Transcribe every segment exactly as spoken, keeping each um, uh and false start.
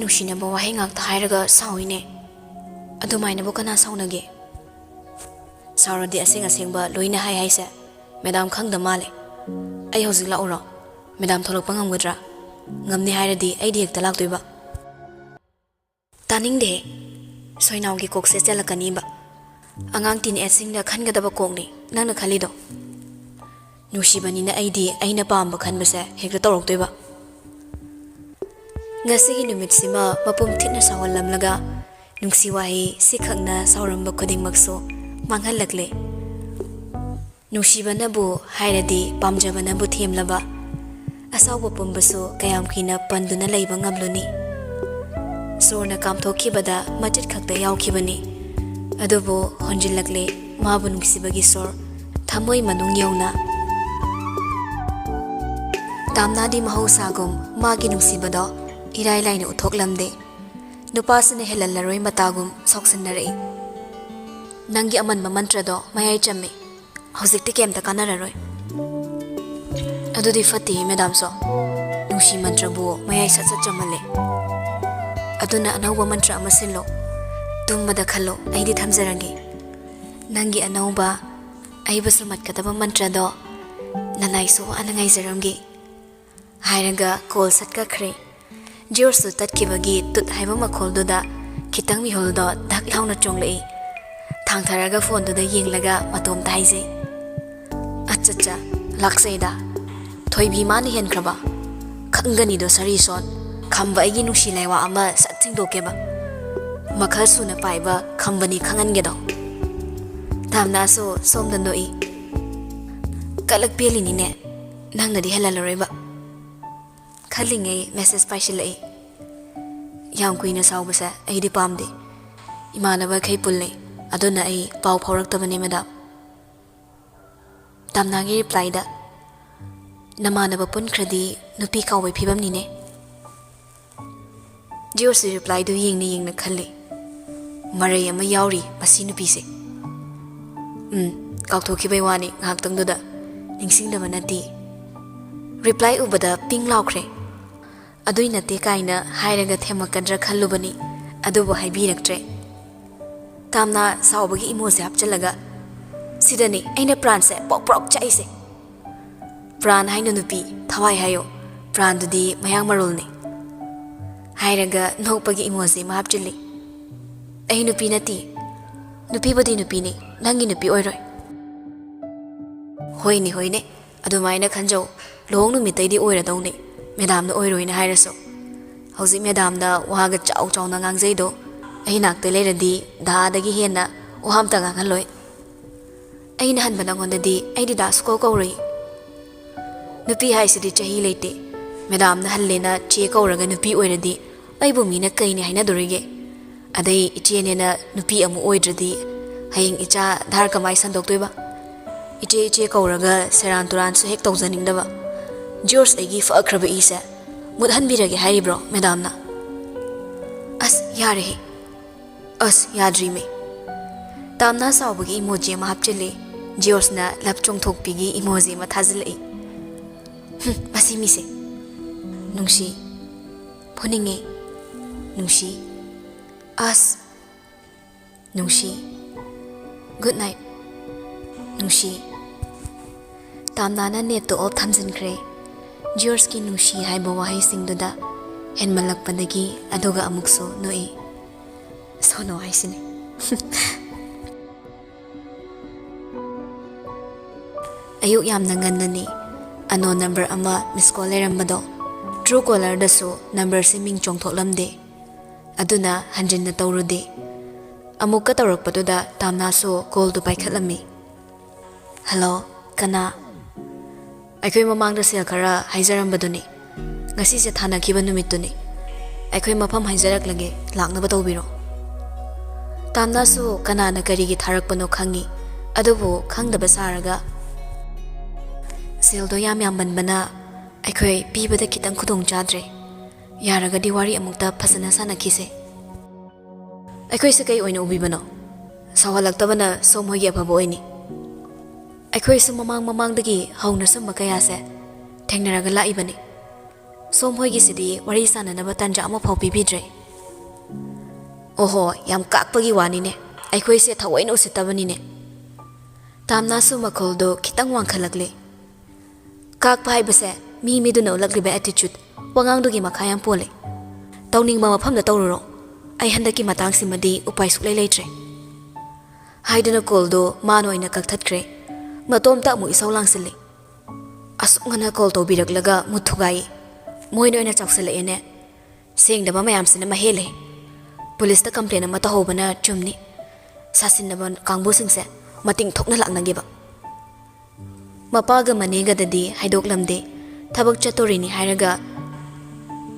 ꯅꯨꯡꯁꯤꯅꯕ ꯋꯥꯍꯩ ꯉꯥꯛꯇ ꯍꯥꯏꯔꯒ ꯁꯥꯎꯏꯅꯦ꯫ ꯑꯗꯨꯃꯥꯏꯅꯕꯨ ꯀꯅꯥ ꯁꯥꯎꯅꯒꯦ? ꯁꯥꯎꯔꯗꯤ ꯑꯁꯦꯡ ꯑꯁꯦꯡꯕ ꯂꯣꯏꯅ ꯍꯥꯏ ꯍꯥꯏꯁꯦ꯫ ꯃꯦꯗꯥꯝ ꯈꯪꯗ ꯃꯥꯜꯂꯦ꯫ ꯑꯩ ꯍꯧꯖꯤꯛ ꯂꯥꯛꯎꯔꯣ? ꯃꯦꯗꯥꯝ ꯊꯣꯛꯂꯛꯄ ꯉꯝꯒꯗ꯭ꯔꯥ? ꯉꯝꯅꯤ ꯍꯥꯏꯔꯗꯤ ꯑꯩꯗꯤ ꯍꯦꯛꯇ ꯂꯥꯛꯇꯣꯏꯕ꯫ ꯇꯥꯅꯤꯡꯗꯦ꯫ ꯁꯣꯏꯅꯥꯎꯒꯤ ꯀꯣꯛꯁꯦ ꯆꯦꯜꯂꯛꯀꯅꯤꯕ꯫ ꯑꯉꯥꯡ ꯇꯤꯟ ꯑꯦꯖꯁꯤꯡꯅ ꯈꯟꯒꯗꯕ ꯀꯣꯛꯅꯤ ꯅꯪꯅ ꯈꯜꯂꯤꯗꯣ꯫ ꯅꯨꯡꯁꯤꯕꯅꯤꯅ ꯑꯩꯗꯤ ꯑꯩꯅ ꯄꯥꯝꯕ ꯈꯟꯕꯁꯦ ꯍꯦꯛꯇ ꯇꯧꯔꯛꯇꯣꯏꯕ꯫ ꯉꯁꯤꯒꯤ ꯅꯨꯃꯤꯠꯁꯤꯃ ꯃꯄꯨꯝ ꯊꯤꯠꯅ ꯁꯥꯎꯍꯜꯂꯝꯂꯒ, ꯅꯨꯡꯁꯤ ꯋꯥꯍꯩ ꯁꯤꯈꯛꯅ ꯁꯥꯎꯔꯝꯕ ꯈꯨꯗꯤꯡꯃꯛꯁꯨ ꯃꯥꯡꯍꯜꯂꯛꯂꯦ꯫ ꯅꯨꯡꯁꯤꯕꯅꯕꯨ ꯍꯥꯏꯔꯗꯤ, ꯄꯥꯝꯖꯕꯅꯕꯨ ꯊꯦꯝꯂꯕ ꯑꯁꯥꯎꯕ ꯄꯨꯝꯕꯁꯨ ꯀꯌꯥꯝ ꯀꯨꯏꯅ ꯄꯟꯗꯨꯅ ꯂꯩꯕ ꯉꯝꯂꯨꯅꯤ? ꯁꯣꯔꯅ ꯀꯥꯝꯊꯣꯛꯈꯤꯕꯗ ꯃꯆꯦꯠ ꯈꯛꯇ ꯌꯥꯎꯈꯤꯕꯅꯤ, ꯑꯗꯨꯕꯨ ꯍꯣꯟꯖꯤꯜꯂꯛꯂꯦ ꯃꯥꯕꯨ ꯅꯨꯡꯁꯤꯕꯒꯤ ꯁꯣꯔ, ꯊꯃꯣꯏ ꯃꯅꯨꯡ ꯌꯧꯅ꯫ ꯇꯥꯝꯅꯥꯗꯤ ꯃꯍꯧꯁꯥꯒꯨꯝ ꯃꯥꯒꯤ ꯅꯨꯡꯁꯤꯕꯗꯣ ꯏꯔꯥꯏ ꯂꯥꯏꯅ ꯎꯠꯊꯣꯛꯂꯝꯗꯦ꯫ ꯅꯨꯄꯥꯁꯤꯅ ꯍꯦꯜꯍꯜꯂꯔꯣꯏ ꯃꯇꯥꯒꯨꯝ ꯁꯥꯎꯁꯤꯟꯅꯔꯛꯏ꯫ ꯅꯪꯒꯤ ꯑꯃꯟꯕ ꯃꯟꯇ꯭ꯔꯗꯣ ꯃꯌꯥꯏ ꯆꯝꯃꯤ꯫ ꯍꯧꯖꯤꯛꯇꯤ ꯀꯩꯝꯇ ꯀꯥꯟꯅꯔꯔꯣꯏ꯫ ꯑꯗꯨꯗꯤ ꯐꯠꯇꯦ, ꯃꯦꯗꯥꯝꯁꯨ꯫ ꯅꯨꯡꯁꯤ ꯃꯟꯇ꯭ꯔꯕꯨ ꯃꯌꯥꯏ ꯁꯠ ꯁꯠ ꯆꯝꯍꯜꯂꯦ꯫ ꯑꯗꯨꯅ ꯑꯅꯧꯕ ꯃꯟꯇ꯭ꯔ ꯑꯃ ꯁꯤꯜꯂꯣ꯫ ꯇꯨꯝꯕꯗ ꯈꯜꯂꯣ, ꯑꯩꯗꯤ ꯊꯝꯖꯔꯒꯦ꯫ ꯅꯪꯒꯤ ꯑꯅꯧꯕ, ꯑꯩꯕꯨ ꯁꯨꯝꯍꯠꯀꯗꯕ ꯃꯟꯇ꯭ꯔꯗꯣ ꯅꯅꯥꯏꯁꯨ ꯋꯥꯅ ꯉꯥꯏꯖꯔꯝꯒꯦ꯫ ꯍꯥꯏꯔꯒ ꯀꯣꯜ ꯁꯠ ꯀꯛꯈ꯭ꯔꯦ꯫ ꯖꯤꯑꯣꯁꯨ ꯇꯠꯈꯤꯕꯒꯤ ꯇꯨꯠ ꯍꯥꯏꯕ ꯃꯈꯣꯜꯗꯨꯗ ꯈꯤꯇꯪ ꯃꯤꯍꯨꯜꯗꯣ ꯙꯛ ꯂꯥꯎꯅ ꯆꯣꯡꯂꯛꯏ꯫ ꯊꯥꯡꯊꯔꯒ ꯐꯣꯟꯗꯨꯗ ꯌꯦꯡꯂꯒ ꯃꯇꯣꯝꯇ ꯍꯥꯏꯖꯩ, "ꯑꯠꯆꯠꯆꯥ, ꯂꯥꯛꯆꯩꯗ꯫ ꯊꯣꯏꯕꯤ ꯃꯥꯅ ꯍꯦꯟꯈ꯭ꯔꯕ? ꯈꯪꯒꯅꯤꯗꯣ ꯁꯔꯤꯁꯣꯟ꯫ ꯈꯝꯕ ꯑꯩꯒꯤ ꯅꯨꯡꯁꯤ ꯂꯥꯏꯋꯥ ꯑꯃ ꯁꯠ ꯊꯤꯡꯗꯣꯛꯀꯦꯕ꯫ ꯃꯈꯜ ꯁꯨꯅ ꯄꯥꯏꯕ ꯈꯝꯕꯅꯤ ꯈꯪꯍꯟꯒꯦꯗꯣ꯫" ꯇꯥꯝꯅꯥꯁꯨ ꯁꯣꯝꯗ ꯅꯣꯛꯏ꯫ "ꯀꯂꯛ ꯄꯦꯜꯂꯤꯅꯤꯅꯦ꯫ ꯅꯪꯅꯗꯤ ꯍꯦꯜꯍꯜꯂꯔꯣꯏꯕ꯫" ꯈꯜꯂꯤꯉꯩ ꯃꯦꯁꯦꯖ ꯄꯥꯏꯁꯤꯜꯂꯛꯏ꯫ ꯌꯥꯝ ꯀꯨꯏꯅ ꯁꯥꯎꯕꯁꯦ ꯑꯩꯗꯤ ꯄꯥꯝꯗꯦ꯫ ꯏꯃꯥꯟꯅꯕꯈꯩ ꯄꯨꯜꯂꯤ, ꯑꯗꯨꯅ ꯑꯩ ꯄꯥꯎ ꯐꯥꯎꯔꯛꯇꯕꯅꯤ, ꯃꯦꯗꯥꯝ꯫ ꯇꯥꯝꯅꯥꯒꯤ ꯔꯤꯄ꯭ꯂꯥꯏꯗ, "ꯅꯃꯥꯟꯅꯕ ꯄꯨꯟꯈ꯭ꯔꯗꯤ ꯅꯨꯄꯤ ꯀꯥꯎꯕꯩ ꯐꯤꯕꯝꯅꯤꯅꯦ꯫" ꯖꯤꯑꯣꯁꯤ ꯔꯤꯄ꯭ꯂꯥꯏꯗꯨ ꯌꯦꯡꯅ ꯌꯦꯡꯅ ꯈꯜꯂꯤ, "ꯃꯔꯩ ꯑꯃ ꯌꯥꯎꯔꯤ ꯃꯁꯤ ꯅꯨꯄꯤꯁꯦ꯫" ꯎꯝ, ꯀꯥꯎꯊꯣꯛꯈꯤꯕꯩ ꯋꯥꯅꯤ ꯉꯥꯏꯍꯥꯛꯇꯪꯗꯨꯗ꯫ ꯅꯤꯡꯁꯤꯡꯗꯕ ꯅꯠꯇꯦ꯫ ꯔꯤꯄ꯭ꯂꯥꯏ ꯎꯕꯗ ꯄꯤꯡ ꯂꯥꯎꯈ꯭ꯔꯦ꯫ "ꯑꯗꯨꯏ ꯅꯠꯇꯦ" ꯀꯥꯏꯅ ꯍꯥꯏꯔꯒ ꯊꯦꯝꯃꯛꯀꯗ꯭ꯔꯥ ꯈꯜꯂꯨꯕꯅꯤ, ꯑꯗꯨꯕꯨ ꯍꯥꯏꯕꯤꯔꯛꯇ꯭ꯔꯦ꯫ ꯇꯥꯝꯅꯥ ꯁꯥꯎꯕꯒꯤ ꯏꯃꯣꯖꯤ ꯍꯥꯞꯆꯤꯜꯂꯒ, "ꯁꯤꯗꯅꯤ ꯑꯩꯅ ꯄ꯭ꯔꯥꯟꯁꯦ ꯄ꯭ꯔꯣꯛ ꯄ꯭ꯔꯣꯛ ꯆꯥꯛꯏꯁꯦ꯫ ꯄ꯭ꯔꯥꯟ ꯍꯥꯏꯅꯨ ꯅꯨꯄꯤ, ꯊꯋꯥꯏ ꯍꯥꯏꯌꯣ꯫ ꯄ꯭ꯔꯥꯟꯗꯨꯗꯤ ꯃꯌꯥꯡ ꯃꯔꯣꯜꯅꯤ" ꯍꯥꯏꯔꯒ ꯅꯣꯛꯄꯒꯤ ꯏꯃꯣꯖꯤ ꯑꯃ ꯍꯥꯞꯆꯤꯜꯂꯤ꯫ "ꯑꯩ ꯅꯨꯄꯤ ꯅꯠꯇꯦ꯫ ꯅꯨꯄꯤꯕꯨꯗꯤ ꯅꯨꯄꯤꯅꯤ, ꯅꯪꯒꯤ ꯅꯨꯄꯤ ꯑꯣꯏꯔꯣꯏ"꯫ "ꯍꯣꯏꯅꯦ, ꯍꯣꯏꯅꯦ, ꯑꯗꯨꯃꯥꯏꯅ ꯈꯟꯖꯧ꯫ ꯂꯨꯍꯣꯡ ꯅꯨꯃꯤꯠꯇꯩꯗꯤ ꯑꯣꯏꯔꯗꯧꯅꯤ, ꯃꯦꯗꯥꯝꯅ ꯑꯣꯏꯔꯣꯏꯅ ꯍꯥꯏꯔꯁꯨ꯫ ꯍꯧꯖꯤꯛ ꯃꯦꯗꯥꯝꯅ ꯋꯥꯒ ꯆꯥꯎ ꯆꯥꯎꯅ ꯉꯥꯡꯖꯩꯗꯣ, ꯑꯩ ꯅꯥꯛꯇ ꯂꯩꯔꯗꯤ ꯗꯥꯗꯒꯤ ꯍꯦꯟꯅ ꯋꯥ ꯑꯝꯇ ꯉꯥꯡꯍꯜꯂꯣꯏ꯫ ꯑꯩꯅ ꯍꯟꯕ ꯅꯪꯉꯣꯟꯗꯗꯤ ꯑꯩꯗꯤ ꯗꯥ ꯁꯨꯀꯧ ꯀꯧꯔꯣꯏ꯫ ꯅꯨꯄꯤ ꯍꯥꯏꯁꯤꯗꯤ ꯆꯍꯤ ꯂꯩꯇꯦ꯫ ꯃꯦꯗꯥꯝꯅ ꯍꯜꯂꯦꯅ ꯆꯦ ꯀꯧꯔꯒ ꯅꯨꯄꯤ ꯑꯣꯏꯔꯗꯤ ꯑꯩꯕꯨ ꯃꯤꯅ ꯀꯩꯅꯤ ꯍꯥꯏꯅꯗꯣꯔꯤꯒꯦ? ꯑꯗꯩ ꯏꯆꯦꯅꯦꯅ ꯅꯨꯄꯤ ꯑꯃꯨꯛ ꯑꯣꯏꯗ꯭ꯔꯗꯤ ꯍꯌꯦꯡ ꯏꯆꯥ ꯙꯥꯔ ꯀꯃꯥꯏ ꯁꯟꯗꯣꯛꯇꯣꯏꯕ? ꯏꯆꯦ, ꯏꯆꯦ ꯀꯧꯔꯒ ꯁꯦꯔꯥꯟ ꯇꯨꯔꯥꯟꯁꯨ ꯍꯦꯛ ꯇꯧꯖꯅꯤꯡꯗꯕ꯫ ꯖꯤꯌꯣꯔꯖ, ꯑꯩꯒꯤ ꯐꯈ꯭ꯔꯕ ꯏꯁꯦ ꯃꯨꯠꯍꯟꯕꯤꯔꯒꯦ ꯍꯥꯏꯔꯤꯕ꯭ꯔꯣ ꯃꯦꯗꯥꯝꯅ? ꯑꯁ, ꯌꯥꯔꯦꯍꯦ꯫ ꯑꯁ, ꯌꯥꯗ꯭ꯔꯤꯃꯦ꯫ ꯇꯥꯝꯅꯥ ꯁꯥꯎꯕꯒꯤ ꯏꯃꯣꯖꯤ ꯑꯃ ꯍꯥꯞꯆꯤꯜꯂꯤ꯫ ꯖꯤꯌꯣꯔꯖꯅ ꯂꯞ ꯆꯣꯡꯊꯣꯛꯄꯤꯒꯤ ꯏꯃꯣꯖꯤ ꯑꯃ ꯊꯥꯖꯤꯜꯂꯛꯏ꯫ "ꯍꯨꯝ, ꯃꯁꯤ ꯃꯤꯁꯦ꯫ ꯅꯨꯡꯁꯤ꯫ ꯐꯨꯅꯤꯡꯉꯦ꯫ ꯅꯨꯡꯁꯤ꯫ ꯑꯁ꯫ ꯅꯨꯡꯁꯤ꯫ Good night꯫ ꯅꯨꯡꯁꯤ꯫" ꯇꯥꯝꯅꯥꯅ ꯅꯦꯠꯇꯣ ꯑꯣꯐ ꯊꯝꯖꯤꯟꯈ꯭ꯔꯦ꯫ ꯖꯤꯌꯣꯔꯖꯀꯤ "ꯅꯨꯡꯁꯤ" ꯍꯥꯏꯕ ꯋꯥꯍꯩꯁꯤꯡꯗꯨꯗ ꯍꯦꯟꯃꯜꯂꯛꯄꯗꯒꯤ ꯑꯗꯨꯒ ꯑꯃꯨꯛꯁꯨ ꯅꯣꯛꯏ꯫ ꯁꯣꯅꯣ ꯍꯥꯏꯁꯤꯅꯤ꯫ ꯑꯌꯨꯛ ꯌꯥꯝꯅ ꯉꯟꯅꯅꯤ ꯑꯅꯣꯟ ꯅꯝꯕꯔ ꯑꯃ ꯃꯤꯁ ꯀꯣꯜ ꯂꯩꯔꯝꯕꯗꯣ꯫ ꯇ꯭ꯔꯨ ꯀꯣꯂꯔꯗꯁꯨ ꯅꯝꯕꯔꯁꯤ ꯃꯤꯡ ꯆꯣꯡꯊꯣꯛꯂꯝꯗꯦ꯫ ꯑꯗꯨꯅ ꯍꯟꯖꯤꯟꯅ ꯇꯧꯔꯨꯗꯦ꯫ ꯑꯃꯨꯛꯀ ꯇꯧꯔꯛꯄꯗꯨꯗ ꯇꯥꯝꯅꯥꯁꯨ ꯀꯣꯜꯗꯨ ꯄꯥꯏꯈꯠꯂꯝꯃꯤ꯫ "ꯍꯜꯂꯣ, ꯀꯅꯥ?" "ꯑꯩꯈꯣꯏ ꯃꯃꯥꯡꯗ ꯁꯦꯜ ꯈꯔ ꯍꯥꯏꯖꯔꯝꯕꯗꯨꯅꯤ꯫ ꯉꯁꯤꯁꯦ ꯊꯥꯅꯈꯤꯕ ꯅꯨꯃꯤꯠꯇꯨꯅꯤ꯫ ꯑꯩꯈꯣꯏ ꯃꯐꯝ ꯍꯥꯏꯖꯔꯛꯂꯒꯦ, ꯂꯥꯛꯅꯕ ꯇꯧꯕꯤꯔꯣ꯫" ꯇꯥꯝꯅꯥꯁꯨ ꯀꯅꯥꯅ ꯀꯔꯤꯒꯤ ꯊꯥꯔꯛꯄꯅꯣ ꯈꯪꯉꯤ, ꯑꯗꯨꯕꯨ ꯈꯪꯗꯕ ꯁꯥꯔꯒ, "ꯁꯦꯜꯗꯣ ꯌꯥꯝ ꯌꯥꯝꯃꯟꯕꯅ ꯑꯩꯈꯣꯏ ꯄꯤꯕꯗ ꯈꯤꯇꯪ ꯈꯨꯗꯣꯡ ꯆꯥꯗ꯭ꯔꯦ꯫ ꯌꯥꯔꯒꯗꯤ ꯋꯥꯔꯤ ꯑꯃꯨꯛꯇ ꯐꯖꯅ ꯁꯥꯟꯅꯈꯤꯁꯦ꯫" "ꯑꯩꯈꯣꯏꯁꯦ ꯀꯩ ꯑꯣꯏꯅ ꯎꯕꯤꯕꯅꯣ? ꯁꯥꯎꯍꯜꯂꯛꯇꯕꯅ ꯁꯣꯝ ꯍꯣꯏꯒꯤ ꯑꯐꯕ ꯑꯣꯏꯅꯤ꯫ ꯑꯩꯈꯣꯏꯁꯨ ꯃꯃꯥꯡ ꯃꯃꯥꯡꯗꯒꯤ ꯍꯧꯅ ꯁꯨꯝꯕ ꯀꯌꯥꯁꯦ ꯊꯦꯡꯅꯔꯒ ꯂꯥꯛꯏꯕꯅꯤ꯫ ꯁꯣꯝ ꯍꯣꯏꯒꯤꯁꯤꯗꯤ ꯋꯥꯔꯤ ꯁꯥꯟꯅꯅꯕ ꯇꯥꯟꯖꯥ ꯑꯃꯐꯥꯎ ꯄꯤꯕꯤꯗ꯭ꯔꯦ꯫ ꯑꯣꯍꯣ, ꯌꯥꯝ ꯀꯥꯛꯄꯒꯤ ꯋꯥꯅꯤꯅꯦ꯫ ꯑꯩꯈꯣꯏꯁꯦ ꯊꯑꯣꯏꯅ ꯎꯁꯤꯠꯇꯕꯅꯤꯅꯦ꯫ ꯇꯥꯝꯅꯥꯁꯨ ꯃꯈꯣꯜꯗꯣ ꯈꯤꯇꯪ ꯋꯥꯡꯈꯠꯂꯛꯂꯦ꯫ ꯀꯥꯛꯄ ꯍꯥꯏꯕꯁꯦ ꯃꯤ ꯃꯤꯗꯨꯅ ꯎꯠꯂꯛꯂꯤꯕ attitude, ꯋꯥꯉꯥꯡꯗꯨꯒꯤ ꯃꯈꯥ ꯌꯥꯝ ꯄꯣꯜꯂꯦ꯫ ꯇꯧꯅꯤꯡꯕ ꯃꯐꯝꯗ ꯇꯧꯔꯨꯔꯣ꯫ ꯑꯩ ꯍꯟꯗꯛꯀꯤ ꯃꯇꯥꯡꯁꯤꯃꯗꯤ ꯎꯄꯥꯏ ꯁꯨꯛꯂꯩ ꯂꯩꯇ꯭ꯔꯦ꯫ ꯍꯥꯏꯗꯨꯅ ꯀꯣꯜꯗꯣ ꯃꯥꯅ ꯑꯣꯏꯅ ꯀꯛꯊꯠꯈ꯭ꯔꯦ꯫ ꯃꯇꯣꯝꯇ ꯑꯃꯨꯛ ꯏꯁꯧ ꯂꯥꯡꯁꯤꯜꯂꯤ꯫ ꯑꯁꯨꯛ ꯉꯟꯅ ꯀꯣꯜ ꯇꯧꯕꯤꯔꯛꯂꯒ ꯃꯨꯠ ꯊꯨꯒꯥꯏ꯫ ꯃꯣꯏꯅ ꯑꯣꯏꯅ ꯆꯥꯎꯁꯜꯂꯛꯑꯦꯅꯦ꯫ ꯁꯦꯡꯗꯕ ꯃꯌꯥꯝꯁꯤꯅ ꯃꯍꯦꯜꯂꯦ꯫ ꯄꯨꯂꯤꯁꯇ ꯀꯝꯄ꯭ꯂꯦꯟ ꯑꯃ ꯇꯧꯍꯧꯕꯅ ꯆꯨꯝꯅꯤ꯫ ꯁꯥꯁꯤꯟꯅꯕ ꯀꯥꯡꯕꯨꯁꯤꯡꯁꯦ ꯃꯇꯤꯡ ꯊꯣꯛꯅ ꯂꯥꯛꯅꯈꯤꯕ꯫ ꯃꯄꯥꯒ ꯃꯅꯦꯒꯗꯗꯤ ꯍꯥꯏꯗꯣꯛꯂꯝꯗꯦ꯫ ꯊꯕꯛ ꯆꯠꯇꯣꯔꯤꯅꯤ ꯍꯥꯏꯔꯒ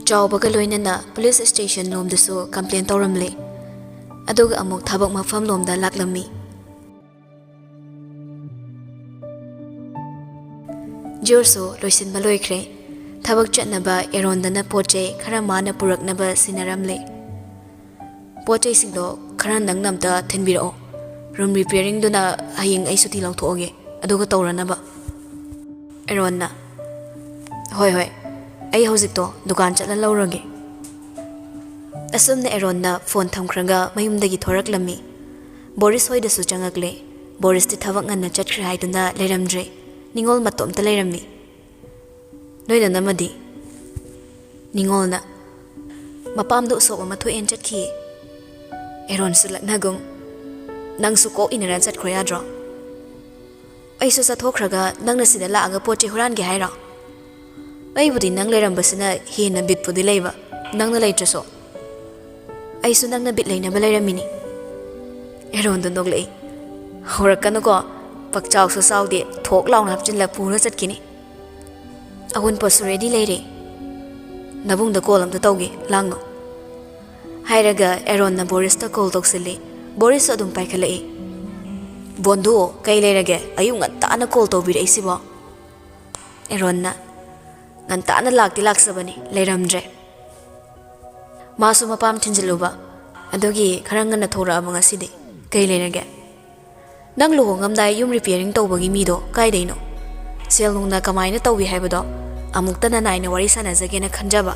ꯆꯥꯎꯕꯒ ꯂꯣꯏꯅꯅ ꯄꯨꯂꯤꯁ ꯁ꯭ꯇꯦꯁꯟ ꯂꯣꯝꯗꯁꯨ ꯀꯝꯄ꯭ꯂꯦꯟ ꯇꯧꯔꯝꯂꯦ꯫ ꯑꯗꯨꯒ ꯑꯃꯨꯛ ꯊꯕꯛ ꯃꯐꯝ ꯂꯣꯝꯗ ꯂꯥꯛꯂꯝꯃꯤ꯫ ꯖꯣꯔꯁꯨ ꯂꯣꯏꯁꯤꯟꯕ ꯂꯣꯏꯈ꯭ꯔꯦ꯫ ꯊꯕꯛ ꯆꯠꯅꯕ ꯑꯦꯔꯣꯟꯗꯅ ꯄꯣꯠ ꯆꯩ ꯈꯔ ꯃꯥꯅ ꯄꯨꯔꯛꯅꯕ ꯁꯤꯟꯅꯔꯝꯂꯦ꯫ "ꯄꯣꯠ ꯆꯩꯁꯤꯡꯗꯣ ꯈꯔ ꯅꯪꯅ ꯑꯝꯇ ꯊꯤꯟꯕꯤꯔꯛꯑꯣ꯫ ꯔꯨꯝ ꯔꯤꯄꯤꯌꯥꯔꯤꯡꯗꯨꯅ ꯍꯌꯦꯡ ꯑꯩ ꯁꯨꯇꯤ ꯂꯧꯊꯣꯛꯑꯒꯦ, ꯑꯗꯨꯒ ꯇꯧꯔꯅꯕ꯫" ꯑꯦꯔꯣꯟꯅ, "ꯍꯣꯏ, ꯍꯣꯏ, ꯑꯩ ꯍꯧꯖꯤꯛꯇꯣ ꯗꯨꯀꯥꯟ ꯆꯠꯂ ꯂꯧꯔꯒꯦ꯫" ꯑꯁꯨꯝꯅ ꯑꯦꯔꯣꯟꯅ ꯐꯣꯟ ꯊꯝꯈ꯭ꯔꯒ ꯃꯌꯨꯝꯗꯒꯤ ꯊꯣꯔꯛꯂꯝꯃꯤ꯫ ꯕꯣꯔꯤꯁ ꯍꯣꯏꯗꯁꯨ ꯆꯪꯉꯛꯂꯦ꯫ ꯕꯣꯔꯤꯁꯇꯤ ꯊꯕꯛ ꯉꯟꯅ ꯆꯠꯈ꯭ꯔꯦ ꯍꯥꯏꯗꯨꯅ ꯂꯩꯔꯝꯗ꯭ꯔꯦ꯫ ꯅꯤꯉꯣꯜ ꯃꯇꯣꯝꯇ ꯂꯩꯔꯝꯃꯤ꯫ "ꯅꯣꯏ ꯅꯅꯝꯃꯗꯤ?" ꯅꯤꯉꯣꯜꯅ, "ꯃꯄꯥꯝꯗ ꯎꯁꯣꯞ ꯑꯃ ꯊꯣꯛꯑꯦꯅ ꯆꯠꯈꯤꯌꯦ꯫" ꯑꯦꯔꯣꯟꯁꯨ ꯂꯛꯅꯒꯨꯝ, "ꯅꯪꯁꯨ ꯀꯣꯛ ꯏꯟꯅꯔ ꯆꯠꯈ꯭ꯔꯣ ꯌꯥꯗ꯭ꯔꯣ?" "ꯑꯩꯁꯨ ꯆꯠꯊꯣꯛꯈ꯭ꯔꯒ ꯅꯪꯅ ꯁꯤꯗ ꯂꯥꯛꯑꯒ ꯄꯣꯠ ꯆꯩ ꯍꯨꯔꯥꯟꯒꯦ ꯍꯥꯏꯔꯣ?" "ꯑꯩꯕꯨꯗꯤ ꯅꯪ ꯂꯩꯔꯝꯕꯁꯤꯅ ꯍꯦꯟꯅ ꯕꯤꯠꯄꯨꯗꯤ ꯂꯩꯕ, ꯅꯪꯅ ꯂꯩꯇ꯭ꯔꯁꯨ꯫ ꯑꯩꯁꯨ ꯅꯪꯅ ꯕꯤꯠ ꯂꯩꯅꯕ ꯂꯩꯔꯝꯃꯤꯅꯤ꯫" ꯑꯦꯔꯣꯟꯗꯣ ꯅꯣꯛꯂꯛꯏ꯫ "ꯍꯧꯔꯛꯀꯅꯨꯀꯣ, ꯄꯛꯆꯥꯎꯁꯨ ꯆꯥꯎꯗꯦ, ꯊꯣꯛ ꯂꯥꯎꯅ ꯍꯥꯞꯆꯤꯜꯂ ꯄꯨꯔ ꯆꯠꯈꯤꯅꯤ꯫" "ꯑꯋꯨꯟꯄꯣꯠꯁꯨ ꯔꯦꯗꯤ ꯂꯩꯔꯦ, ꯅꯕꯨꯡꯗ ꯀꯣꯜ ꯑꯝꯇ ꯇꯧꯒꯦ, ꯂꯥꯡꯅꯣ꯫" ꯍꯥꯏꯔꯒ ꯑꯦꯔꯣꯟꯅ ꯕꯣꯔꯤꯁꯇ ꯀꯣꯜ ꯇꯧꯁꯤꯜꯂꯤ꯫ ꯕꯣꯔꯤꯁꯁꯨ ꯑꯗꯨꯝ ꯄꯥꯏꯈꯠꯂꯛꯏ꯫ "ꯕꯣꯟꯗꯨ, ꯀꯩ ꯂꯩꯔꯒꯦ? ꯑꯌꯨꯛ ꯉꯟꯇꯥꯅ ꯀꯣꯜ ꯇꯧꯕꯤꯔꯛꯏꯁꯤꯕꯣ?" ꯑꯦꯔꯣꯟꯅ, "ꯉꯟꯇꯥꯅ ꯂꯥꯛꯇꯤ ꯂꯥꯛꯆꯕꯅꯤ, ꯂꯩꯔꯝꯗ꯭ꯔꯦ꯫ ꯃꯥꯁꯨ ꯃꯄꯥꯝ ꯊꯤꯟꯖꯤꯜꯂꯨꯕ, ꯑꯗꯨꯒꯤ ꯈꯔ ꯉꯟꯅ ꯊꯣꯔꯛꯑꯕ ꯉꯁꯤꯗꯤ꯫ ꯀꯩ ꯂꯩꯔꯒꯦ? ꯅꯪ ꯂꯨꯍꯣꯡꯉꯝꯗꯥꯏ ꯌꯨꯝ ꯔꯤꯄꯤꯌꯥꯔꯤꯡ ꯇꯧꯕꯒꯤ ꯃꯤꯗꯣ ꯀꯥꯏꯗꯩꯅꯣ? ꯁꯦꯜ ꯅꯨꯡꯅ ꯀꯃꯥꯏꯅ ꯇꯧꯏ ꯍꯥꯏꯕꯗꯣ ꯑꯃꯨꯛꯇ ꯅꯅꯥꯏꯅ ꯋꯥꯔꯤ ꯁꯥꯟꯅꯖꯒꯦꯅ ꯈꯟꯖꯕ꯫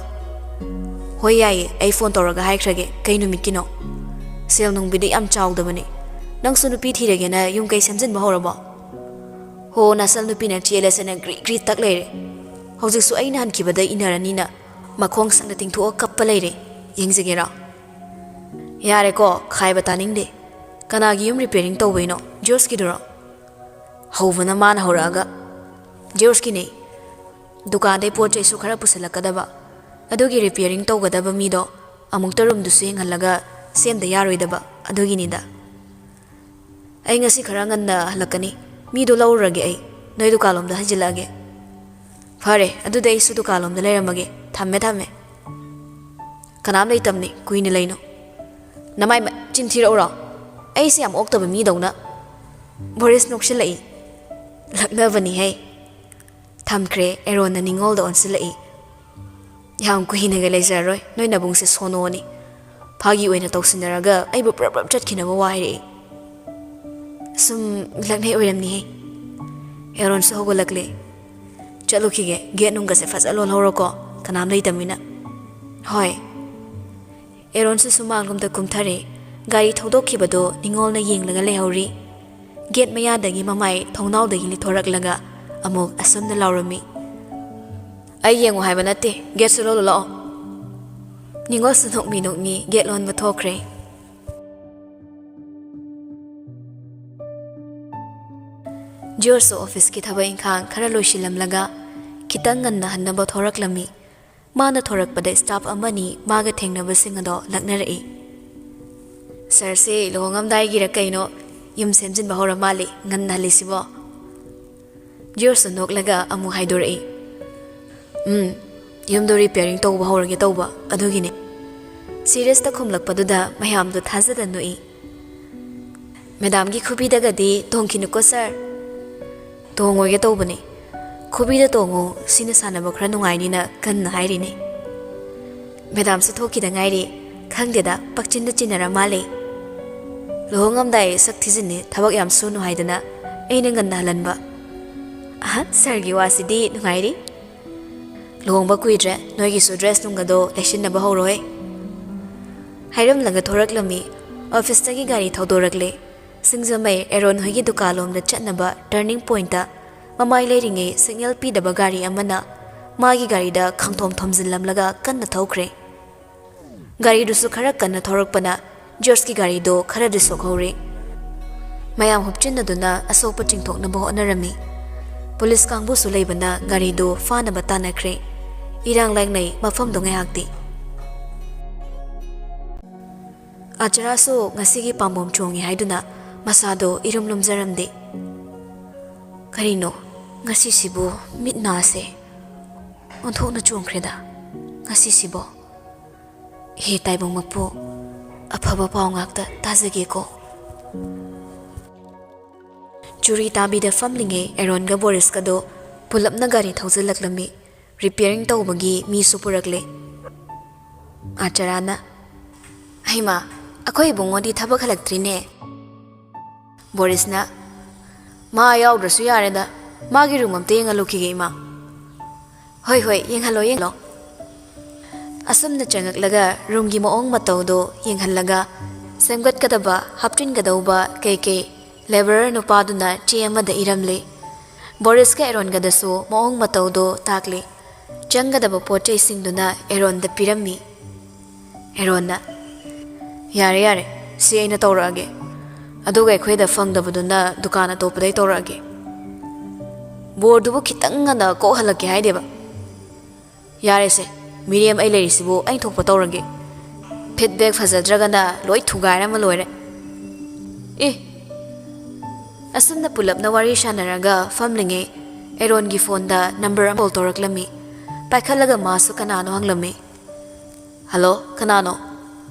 ꯍꯣꯏ, ꯌꯥꯏꯌꯦ, ꯑꯩ ꯐꯣꯟ ꯇꯧꯔꯒ ꯍꯥꯏꯈ꯭ꯔꯒꯦ꯫ ꯀꯩ ꯅꯨꯃꯤꯠꯀꯤꯅꯣ? ꯁꯦꯜ ꯅꯨꯡꯕꯤꯗꯤ ꯌꯥꯝ ꯆꯥꯎꯗꯕꯅꯦ꯫ ꯅꯪꯁꯨ ꯅꯨꯄꯤ ꯊꯤꯔꯒꯦꯅ ꯌꯨꯝ ꯀꯩ ꯁꯦꯝꯖꯤꯟꯕ ꯍꯧꯔꯕꯣ? ꯍꯣ, ꯅꯆꯜ ꯅꯨꯄꯤꯅ ꯆꯦꯜꯂꯁꯦꯅ ꯒ꯭ꯔꯤ ꯒ꯭ꯔꯤ ꯇꯛ ꯂꯩꯔꯦ꯫ ꯍꯧꯖꯤꯛꯁꯨ ꯑꯩꯅ ꯍꯟꯈꯤꯕꯗ ꯏꯟꯅꯔꯅꯤꯅ ꯃꯈꯣꯡ ꯁꯪꯅ ꯇꯤꯡꯊꯣꯛꯑ ꯀꯞꯄ ꯂꯩꯔꯦ꯫ ꯌꯦꯡꯖꯒꯦꯔꯣ? ꯌꯥꯔꯦꯀꯣ, ꯈꯥꯏꯕ ꯇꯥꯅꯤꯡꯗꯦ꯫ ꯀꯅꯥꯒꯤ ꯌꯨꯝ ꯔꯤꯄꯤꯌꯥꯔꯤꯡ ꯇꯧꯕꯩꯅꯣ? ꯖꯣꯔꯖꯀꯤꯗꯨꯔꯣ? ꯍꯧꯕꯅ ꯃꯥꯅ ꯍꯧꯔꯛꯑꯒ, "ꯖꯣꯔꯖꯀꯤꯅꯦ꯫ ꯗꯨꯀꯥꯟꯗꯩ ꯄꯣꯠ ꯆꯩꯁꯨ ꯈꯔ ꯄꯨꯁꯜꯂꯛꯀꯗꯕ, ꯑꯗꯨꯒꯤ ꯔꯤꯄꯤꯌꯥꯔꯤꯡ ꯇꯧꯒꯗꯕ ꯃꯤꯗꯣ ꯑꯃꯨꯛꯇ ꯔꯨꯝꯗꯨꯁꯨ ꯌꯦꯡꯍꯜꯂꯒ ꯁꯦꯝꯗ ꯌꯥꯔꯣꯏꯗꯕ, ꯑꯗꯨꯒꯤꯅꯤꯗ꯫ ꯑꯩ ꯉꯁꯤ ꯈꯔ ꯉꯟꯅ ꯍꯜꯂꯛꯀꯅꯤ꯫ ꯃꯤꯗꯣ ꯂꯧꯔꯨꯔꯒꯦ ꯑꯩ꯫ ꯅꯣꯏ ꯗꯨꯀꯥꯟꯂꯣꯝꯗ ꯍꯟꯖꯤꯜꯂꯛꯑꯒꯦ꯫" "ꯐꯔꯦ, ꯑꯗꯨꯗꯤ ꯑꯩꯁꯨ ꯗꯨꯀꯥꯟꯂꯣꯝꯗ ꯂꯩꯔꯝꯃꯒꯦ꯫ ꯊꯝꯃꯦ, ꯊꯝꯃꯦ꯫" "ꯀꯅꯥꯝ ꯂꯩꯇꯝꯅꯤ, ꯀꯨꯏꯅ ꯂꯩꯅꯣ꯫" "ꯅꯃꯥꯏ ꯃ-, ꯆꯤꯟ ꯊꯤꯔꯛꯎꯔꯣ? ꯑꯩꯁꯦ ꯌꯥꯝ ꯑꯣꯛꯇꯕ ꯃꯤꯗꯧꯅ?" ꯕꯣꯔꯤꯁ ꯅꯣꯛꯁꯤꯜꯂꯛꯏ꯫ "ꯂꯛꯅꯕꯅꯤꯍꯦ꯫" ꯊꯝꯈ꯭ꯔꯦ꯫ ꯑꯦꯔꯣꯟꯅ ꯅꯤꯡꯉꯣꯜꯗ ꯑꯣꯟꯁꯤꯜꯂꯛꯏ꯫ "ꯌꯥꯝ ꯀꯨꯏꯅꯒ ꯂꯩꯖꯔꯔꯣꯏ, ꯅꯣꯏ ꯅꯕꯨꯡꯁꯦ ꯁꯣꯅꯣꯅꯤ꯫ ꯐꯥꯒꯤ ꯑꯣꯏꯅ ꯇꯧꯁꯤꯟꯅꯔꯒ ꯑꯩꯕꯨ ꯄ꯭ꯔꯞ ꯄ꯭ꯔꯞ ꯆꯠꯈꯤꯅꯕ ꯋꯥ ꯍꯥꯏꯔꯛꯏ꯫" "ꯁꯨꯝ ꯂꯛꯅꯩ ꯑꯣꯏꯔꯝꯅꯤꯍꯦ꯫" ꯑꯦꯔꯣꯟꯁꯨ ꯍꯧꯒꯠꯂꯛꯂꯦ꯫ "ꯆꯠꯂꯨꯈꯤꯒꯦ, ꯒꯦꯠ ꯅꯨꯡꯒꯁꯦ ꯐꯖ ꯂꯣꯜꯍꯧꯔꯣꯀꯣ, ꯀꯅꯥꯝ ꯂꯩꯇꯝꯅꯤꯅ꯫" "ꯍꯣꯏ꯫" ꯑꯦꯔꯣꯟꯁꯨ ꯁꯨꯃꯥꯡꯂꯣꯝꯗ ꯀꯨꯝꯊꯔꯦ꯫ ꯒꯥꯔꯤ ꯊꯧꯗꯣꯛꯈꯤꯕꯗꯣ ꯅꯤꯡꯉꯣꯜꯅ ꯌꯦꯡꯂꯒ ꯂꯩꯍꯧꯔꯤ꯫ ꯒꯦꯠ ꯃꯌꯥꯗꯒꯤ ꯃꯃꯥꯏ ꯊꯣꯡꯅꯥꯎꯗꯒꯤ ꯂꯤꯊꯣꯔꯛꯂꯒ ꯑꯃꯨꯛ ꯑꯁꯨꯝꯅ ꯂꯥꯎꯔꯝꯃꯤ꯫ "ꯑꯩ ꯌꯦꯡꯉꯨ ꯍꯥꯏꯕ ꯅꯠꯇꯦ, ꯒꯦꯠꯁꯨ ꯂꯣꯜꯂꯨ ꯂꯥꯛꯑꯣ꯫" ꯅꯤꯡꯉꯣꯜꯁꯨ ꯅꯣꯛꯃꯤ ꯅꯣꯛꯃꯤ ꯒꯦꯠ ꯂꯣꯟꯕ ꯊꯣꯛꯈ꯭ꯔꯦ꯫ ꯖꯣꯔꯖꯁꯨ ꯑꯣꯐꯤꯁꯀꯤ ꯊꯕꯛ ꯏꯪꯈꯥꯡ ꯈꯔ ꯂꯣꯏꯁꯤꯜꯂꯝꯂꯒ ꯈꯤꯇꯪ ꯉꯟꯅ ꯍꯟꯅꯕ ꯊꯣꯔꯛꯂꯝꯃꯤ꯫ ꯃꯥꯅ ꯊꯣꯔꯛꯄꯗ ꯁ꯭ꯇꯥꯐ ꯑꯃꯅꯤ ꯃꯥꯒ ꯊꯦꯡꯅꯕꯁꯤꯡ ꯑꯗꯣ ꯂꯛꯅꯔꯛꯏ꯫ "ꯁꯥꯔꯁꯦ ꯂꯨꯍꯣꯡꯉꯝꯗꯥꯏꯒꯤꯔ ꯀꯩꯅꯣ ꯌꯨꯝ ꯁꯦꯝꯖꯤꯟꯕ ꯍꯧꯔ ꯃꯥꯜꯂꯦ, ꯉꯟꯅ ꯍꯜꯂꯤꯁꯤꯕꯣ?" ꯖꯣꯔꯖꯁꯨ ꯅꯣꯛꯂꯒ ꯑꯃꯨꯛ ꯍꯥꯏꯗꯣꯔꯛꯏ꯫ "ꯎꯝ, ꯌꯨꯝꯗꯣ ꯔꯤꯄꯤꯌꯥꯔꯤꯡ ꯇꯧꯕ ꯍꯧꯔꯒꯦ ꯇꯧꯕ, ꯑꯗꯨꯒꯤꯅꯦ꯫" ꯁꯤꯔꯤꯌꯁꯇ ꯈꯨꯝꯂꯛꯄꯗꯨꯗ ꯃꯌꯥꯝꯗꯣ ꯊꯥꯖꯗ ꯅꯣꯛꯏ꯫ "ꯃꯦꯗꯥꯝꯒꯤ ꯈꯨꯕꯤꯗꯒꯗꯤ ꯇꯣꯡꯈꯤꯅꯨꯀꯣ ꯁꯥꯔ꯫" "ꯇꯣꯡꯉꯣꯏꯒꯦ ꯇꯧꯕꯅꯦ꯫ ꯈꯨꯕꯤꯗ ꯇꯣꯡꯉꯨ, ꯁꯤꯅ ꯁꯥꯟꯅꯕ ꯈꯔ ꯅꯨꯡꯉꯥꯏꯅꯤꯅ ꯀꯟꯅ ꯍꯥꯏꯔꯤꯅꯦ꯫" "ꯃꯦꯗꯥꯝꯁꯨ ꯊꯣꯛꯈꯤꯗ ꯉꯥꯏꯔꯤ꯫ ꯈꯪꯗꯦꯗ, ꯄꯛꯆꯤꯟꯗ ꯆꯤꯟꯅꯔ ꯃꯥꯜꯂꯦ꯫ ꯂꯨꯍꯣꯡꯉꯝꯗꯥꯏ ꯁꯛ ꯊꯤꯖꯤꯟꯅꯤ, ꯊꯕꯛ ꯌꯥꯝ ꯁꯨꯅꯨ ꯍꯥꯏꯗꯅ ꯑꯩꯅ ꯉꯟꯅ ꯍꯜꯍꯟꯕ꯫ ꯑꯍ, ꯁꯥꯔꯒꯤ ꯋꯥꯁꯤꯗꯤ ꯅꯨꯡꯉꯥꯏꯔꯤ꯫" ꯂꯨꯍꯣꯡꯕ ꯀꯨꯏꯗ꯭ꯔꯦ, ꯅꯣꯏꯒꯤꯁꯨ ꯗ꯭ꯔꯦꯁ ꯅꯨꯡꯒꯗꯣ ꯂꯩꯁꯤꯟꯅꯕ ꯍꯧꯔꯣꯍꯦ꯫ ꯍꯥꯏꯔꯝꯂꯒ ꯊꯣꯔꯛꯂꯝꯃꯤ꯫ ꯑꯣꯐꯤꯁꯇꯒꯤ ꯒꯥꯔꯤ ꯊꯧꯗꯣꯔꯛꯂꯦ꯫ ꯁꯤꯡꯖꯃꯩ ꯑꯦꯔꯣꯟ ꯍꯣꯏꯒꯤ ꯗꯨꯀꯥꯟꯂꯣꯝꯗ ꯆꯠꯅꯕ ꯇꯔꯅꯤꯡ ꯄꯣꯏꯟꯠꯇ ꯃꯃꯥꯏ ꯂꯩꯔꯤꯉꯩ ꯁꯤꯒꯅꯦꯜ ꯄꯤꯗꯕ ꯒꯥꯔꯤ ꯑꯃꯅ ꯃꯥꯒꯤ ꯒꯥꯔꯤꯗ ꯈꯥꯡꯊꯣꯝ ꯊꯣꯝꯖꯤꯜꯂꯝꯂꯒ ꯀꯟꯅ ꯊꯧꯈ꯭ꯔꯦ꯫ ꯒꯥꯔꯤꯗꯨꯁꯨ ꯈꯔ ꯀꯟꯅ ꯊꯧꯔꯛꯄꯅ ꯖꯣꯔꯖꯀꯤ ꯒꯥꯔꯤꯗꯣ ꯈꯔꯗꯤ ꯁꯣꯛꯍꯧꯔꯦ꯫ ꯃꯌꯥꯝ ꯍꯨꯞꯆꯤꯟꯅꯗꯨꯅ ꯑꯁꯣꯛꯄ ꯆꯤꯡꯊꯣꯛꯅꯕ ꯍꯣꯠꯅꯔꯝꯃꯤ꯫ ꯄꯨꯂꯤꯁ ꯀꯥꯡꯕꯨꯁꯨ ꯂꯩꯕꯅ ꯒꯥꯔꯤꯗꯨ ꯐꯥꯅꯕ ꯇꯥꯟꯅꯈ꯭ꯔꯦ꯫ ꯏꯔꯥꯡ ꯂꯥꯡꯅꯩ ꯃꯐꯝꯗꯣ ꯉꯥꯏꯍꯥꯛꯇꯤ꯫ ꯑꯆꯔꯥꯁꯨ ꯉꯁꯤꯒꯤ ꯄꯥꯝꯕꯣꯝ ꯆꯣꯡꯉꯤ ꯍꯥꯏꯗꯨꯅ ꯃꯁꯥꯗꯣ ꯏꯔꯨꯝ ꯂꯨꯝꯖꯔꯝꯗꯦ꯫ ꯀꯔꯤꯅꯣ ꯉꯁꯤꯁꯤꯕꯨ? ꯃꯤꯠ ꯅꯥꯁꯦ ꯑꯣꯟꯊꯣꯛꯅ ꯆꯣꯡꯈ꯭ꯔꯦꯗ ꯉꯁꯤꯁꯤꯕꯣ꯫ ꯍꯦ ꯇꯥꯏꯕꯪ ꯃꯄꯨ, ꯑꯐꯕ ꯄꯥꯎ ꯉꯥꯛꯇ ꯇꯥꯖꯒꯦꯀꯣ꯫ ꯆꯨꯔꯤ ꯇꯥꯕꯤꯗ ꯐꯝꯂꯤꯉꯩ ꯑꯦꯔꯣꯟꯒ ꯕꯣꯔꯤꯁꯀꯗꯣ ꯄꯨꯂꯞꯅ ꯒꯥꯔꯤ ꯊꯧꯖꯤꯜꯂꯛꯂꯝꯃꯤ꯫ ꯔꯤꯄꯤꯌꯔꯤꯡ ꯇꯧꯕꯒꯤ ꯃꯤꯁꯨ ꯄꯨꯔꯛꯂꯦ꯫ ꯑꯥꯆꯥꯔꯥꯅ, "ꯍꯩꯃꯥ, ꯑꯩꯈꯣꯏ ꯏꯕꯨꯡꯉꯣꯗꯤ ꯊꯕꯛ ꯍꯜꯂꯛꯇ꯭ꯔꯤꯅꯦ?" ꯕꯣꯔꯤꯁꯅ, "ꯃꯥ ꯌꯥꯎꯗ꯭ꯔꯁꯨ ꯌꯥꯔꯦꯗ, ꯃꯥꯒꯤ ꯔꯨꯝ ꯑꯝꯇ ꯌꯦꯡꯍꯜꯂꯨꯈꯤꯒꯦ, ꯏꯃꯥ꯫" "ꯍꯣꯏ, ꯍꯣꯏ, ꯌꯦꯡꯍꯜꯂꯣ, ꯌꯦꯡꯍꯜꯂꯣ꯫" ꯑꯁꯨꯝꯅ ꯆꯪꯉꯛꯂꯒ ꯔꯨꯝꯒꯤ ꯃꯑꯣꯡ ꯃꯇꯧꯗꯣ ꯌꯦꯡꯍꯜꯂꯒ ꯁꯦꯝꯒꯠꯀꯗꯕ, ꯍꯥꯞꯆꯤꯟꯒꯗꯧꯕ ꯀꯩꯀꯩ ꯂꯦꯕꯔꯔ ꯅꯨꯄꯥꯗꯨꯅ ꯆꯦ ꯑꯃꯗ ꯏꯔꯝꯂꯦ꯫ ꯕꯣꯔꯤꯁꯀ ꯑꯦꯔꯣꯟꯒꯗꯁꯨ ꯃꯑꯣꯡ ꯃꯇꯧꯗꯣ ꯇꯥꯛꯂꯦ꯫ ꯆꯪꯒꯗꯕ ꯄꯣꯠ ꯆꯩꯁꯤꯡꯗꯨꯅ ꯑꯦꯔꯣꯟꯗ ꯄꯤꯔꯝꯃꯤ꯫ ꯑꯦꯔꯣꯟꯅ, "ꯌꯥꯔꯦ, ꯌꯥꯔꯦ, ꯁꯤ ꯑꯩꯅ ꯇꯧꯔꯛꯑꯒꯦ꯫ ꯑꯗꯨꯒ ꯑꯩꯈꯣꯏꯗ ꯐꯪꯗꯕꯗꯨꯅ ꯗꯨꯀꯥꯟ ꯑꯇꯣꯞꯄꯗꯩ ꯇꯧꯔꯛꯑꯒꯦ꯫ ꯕꯣꯔꯗꯨꯕꯨ ꯈꯤꯇꯪ ꯉꯟꯅ ꯀꯣꯛꯍꯜꯂꯛꯀꯦ ꯍꯥꯏꯗꯦꯕ꯫ ꯌꯥꯔꯦꯁꯦ, ꯃꯤꯔꯦꯝ ꯑꯩ ꯂꯩꯔꯤꯁꯤꯕꯨ ꯑꯩ ꯊꯣꯛꯄ ꯇꯧꯔꯒꯦ꯫ ꯐꯤꯗꯕꯦꯛ ꯐꯖꯗ꯭ꯔꯒꯅ ꯂꯣꯏ ꯊꯨꯒꯥꯏꯔꯝꯃ ꯂꯣꯏꯔꯦ꯫" ꯑꯦ, ꯑꯁꯨꯝꯅ ꯄꯨꯂꯞꯅ ꯋꯥꯔꯤ ꯁꯥꯟꯅꯔꯒ ꯐꯝꯂꯤꯉꯩ ꯑꯦꯔꯣꯟꯒꯤ ꯐꯣꯟꯗ ꯅꯝꯕꯔ ꯑꯃ ꯀꯣꯜ ꯇꯧꯔꯛꯂꯝꯃꯤ꯫ ꯄꯥꯏꯈꯠꯂꯒ ꯃꯥꯁꯨ ꯀꯅꯥꯅꯣ ꯍꯪꯂꯝꯃꯤ꯫ "ꯍꯜꯂꯣ, ꯀꯅꯥꯅꯣ?"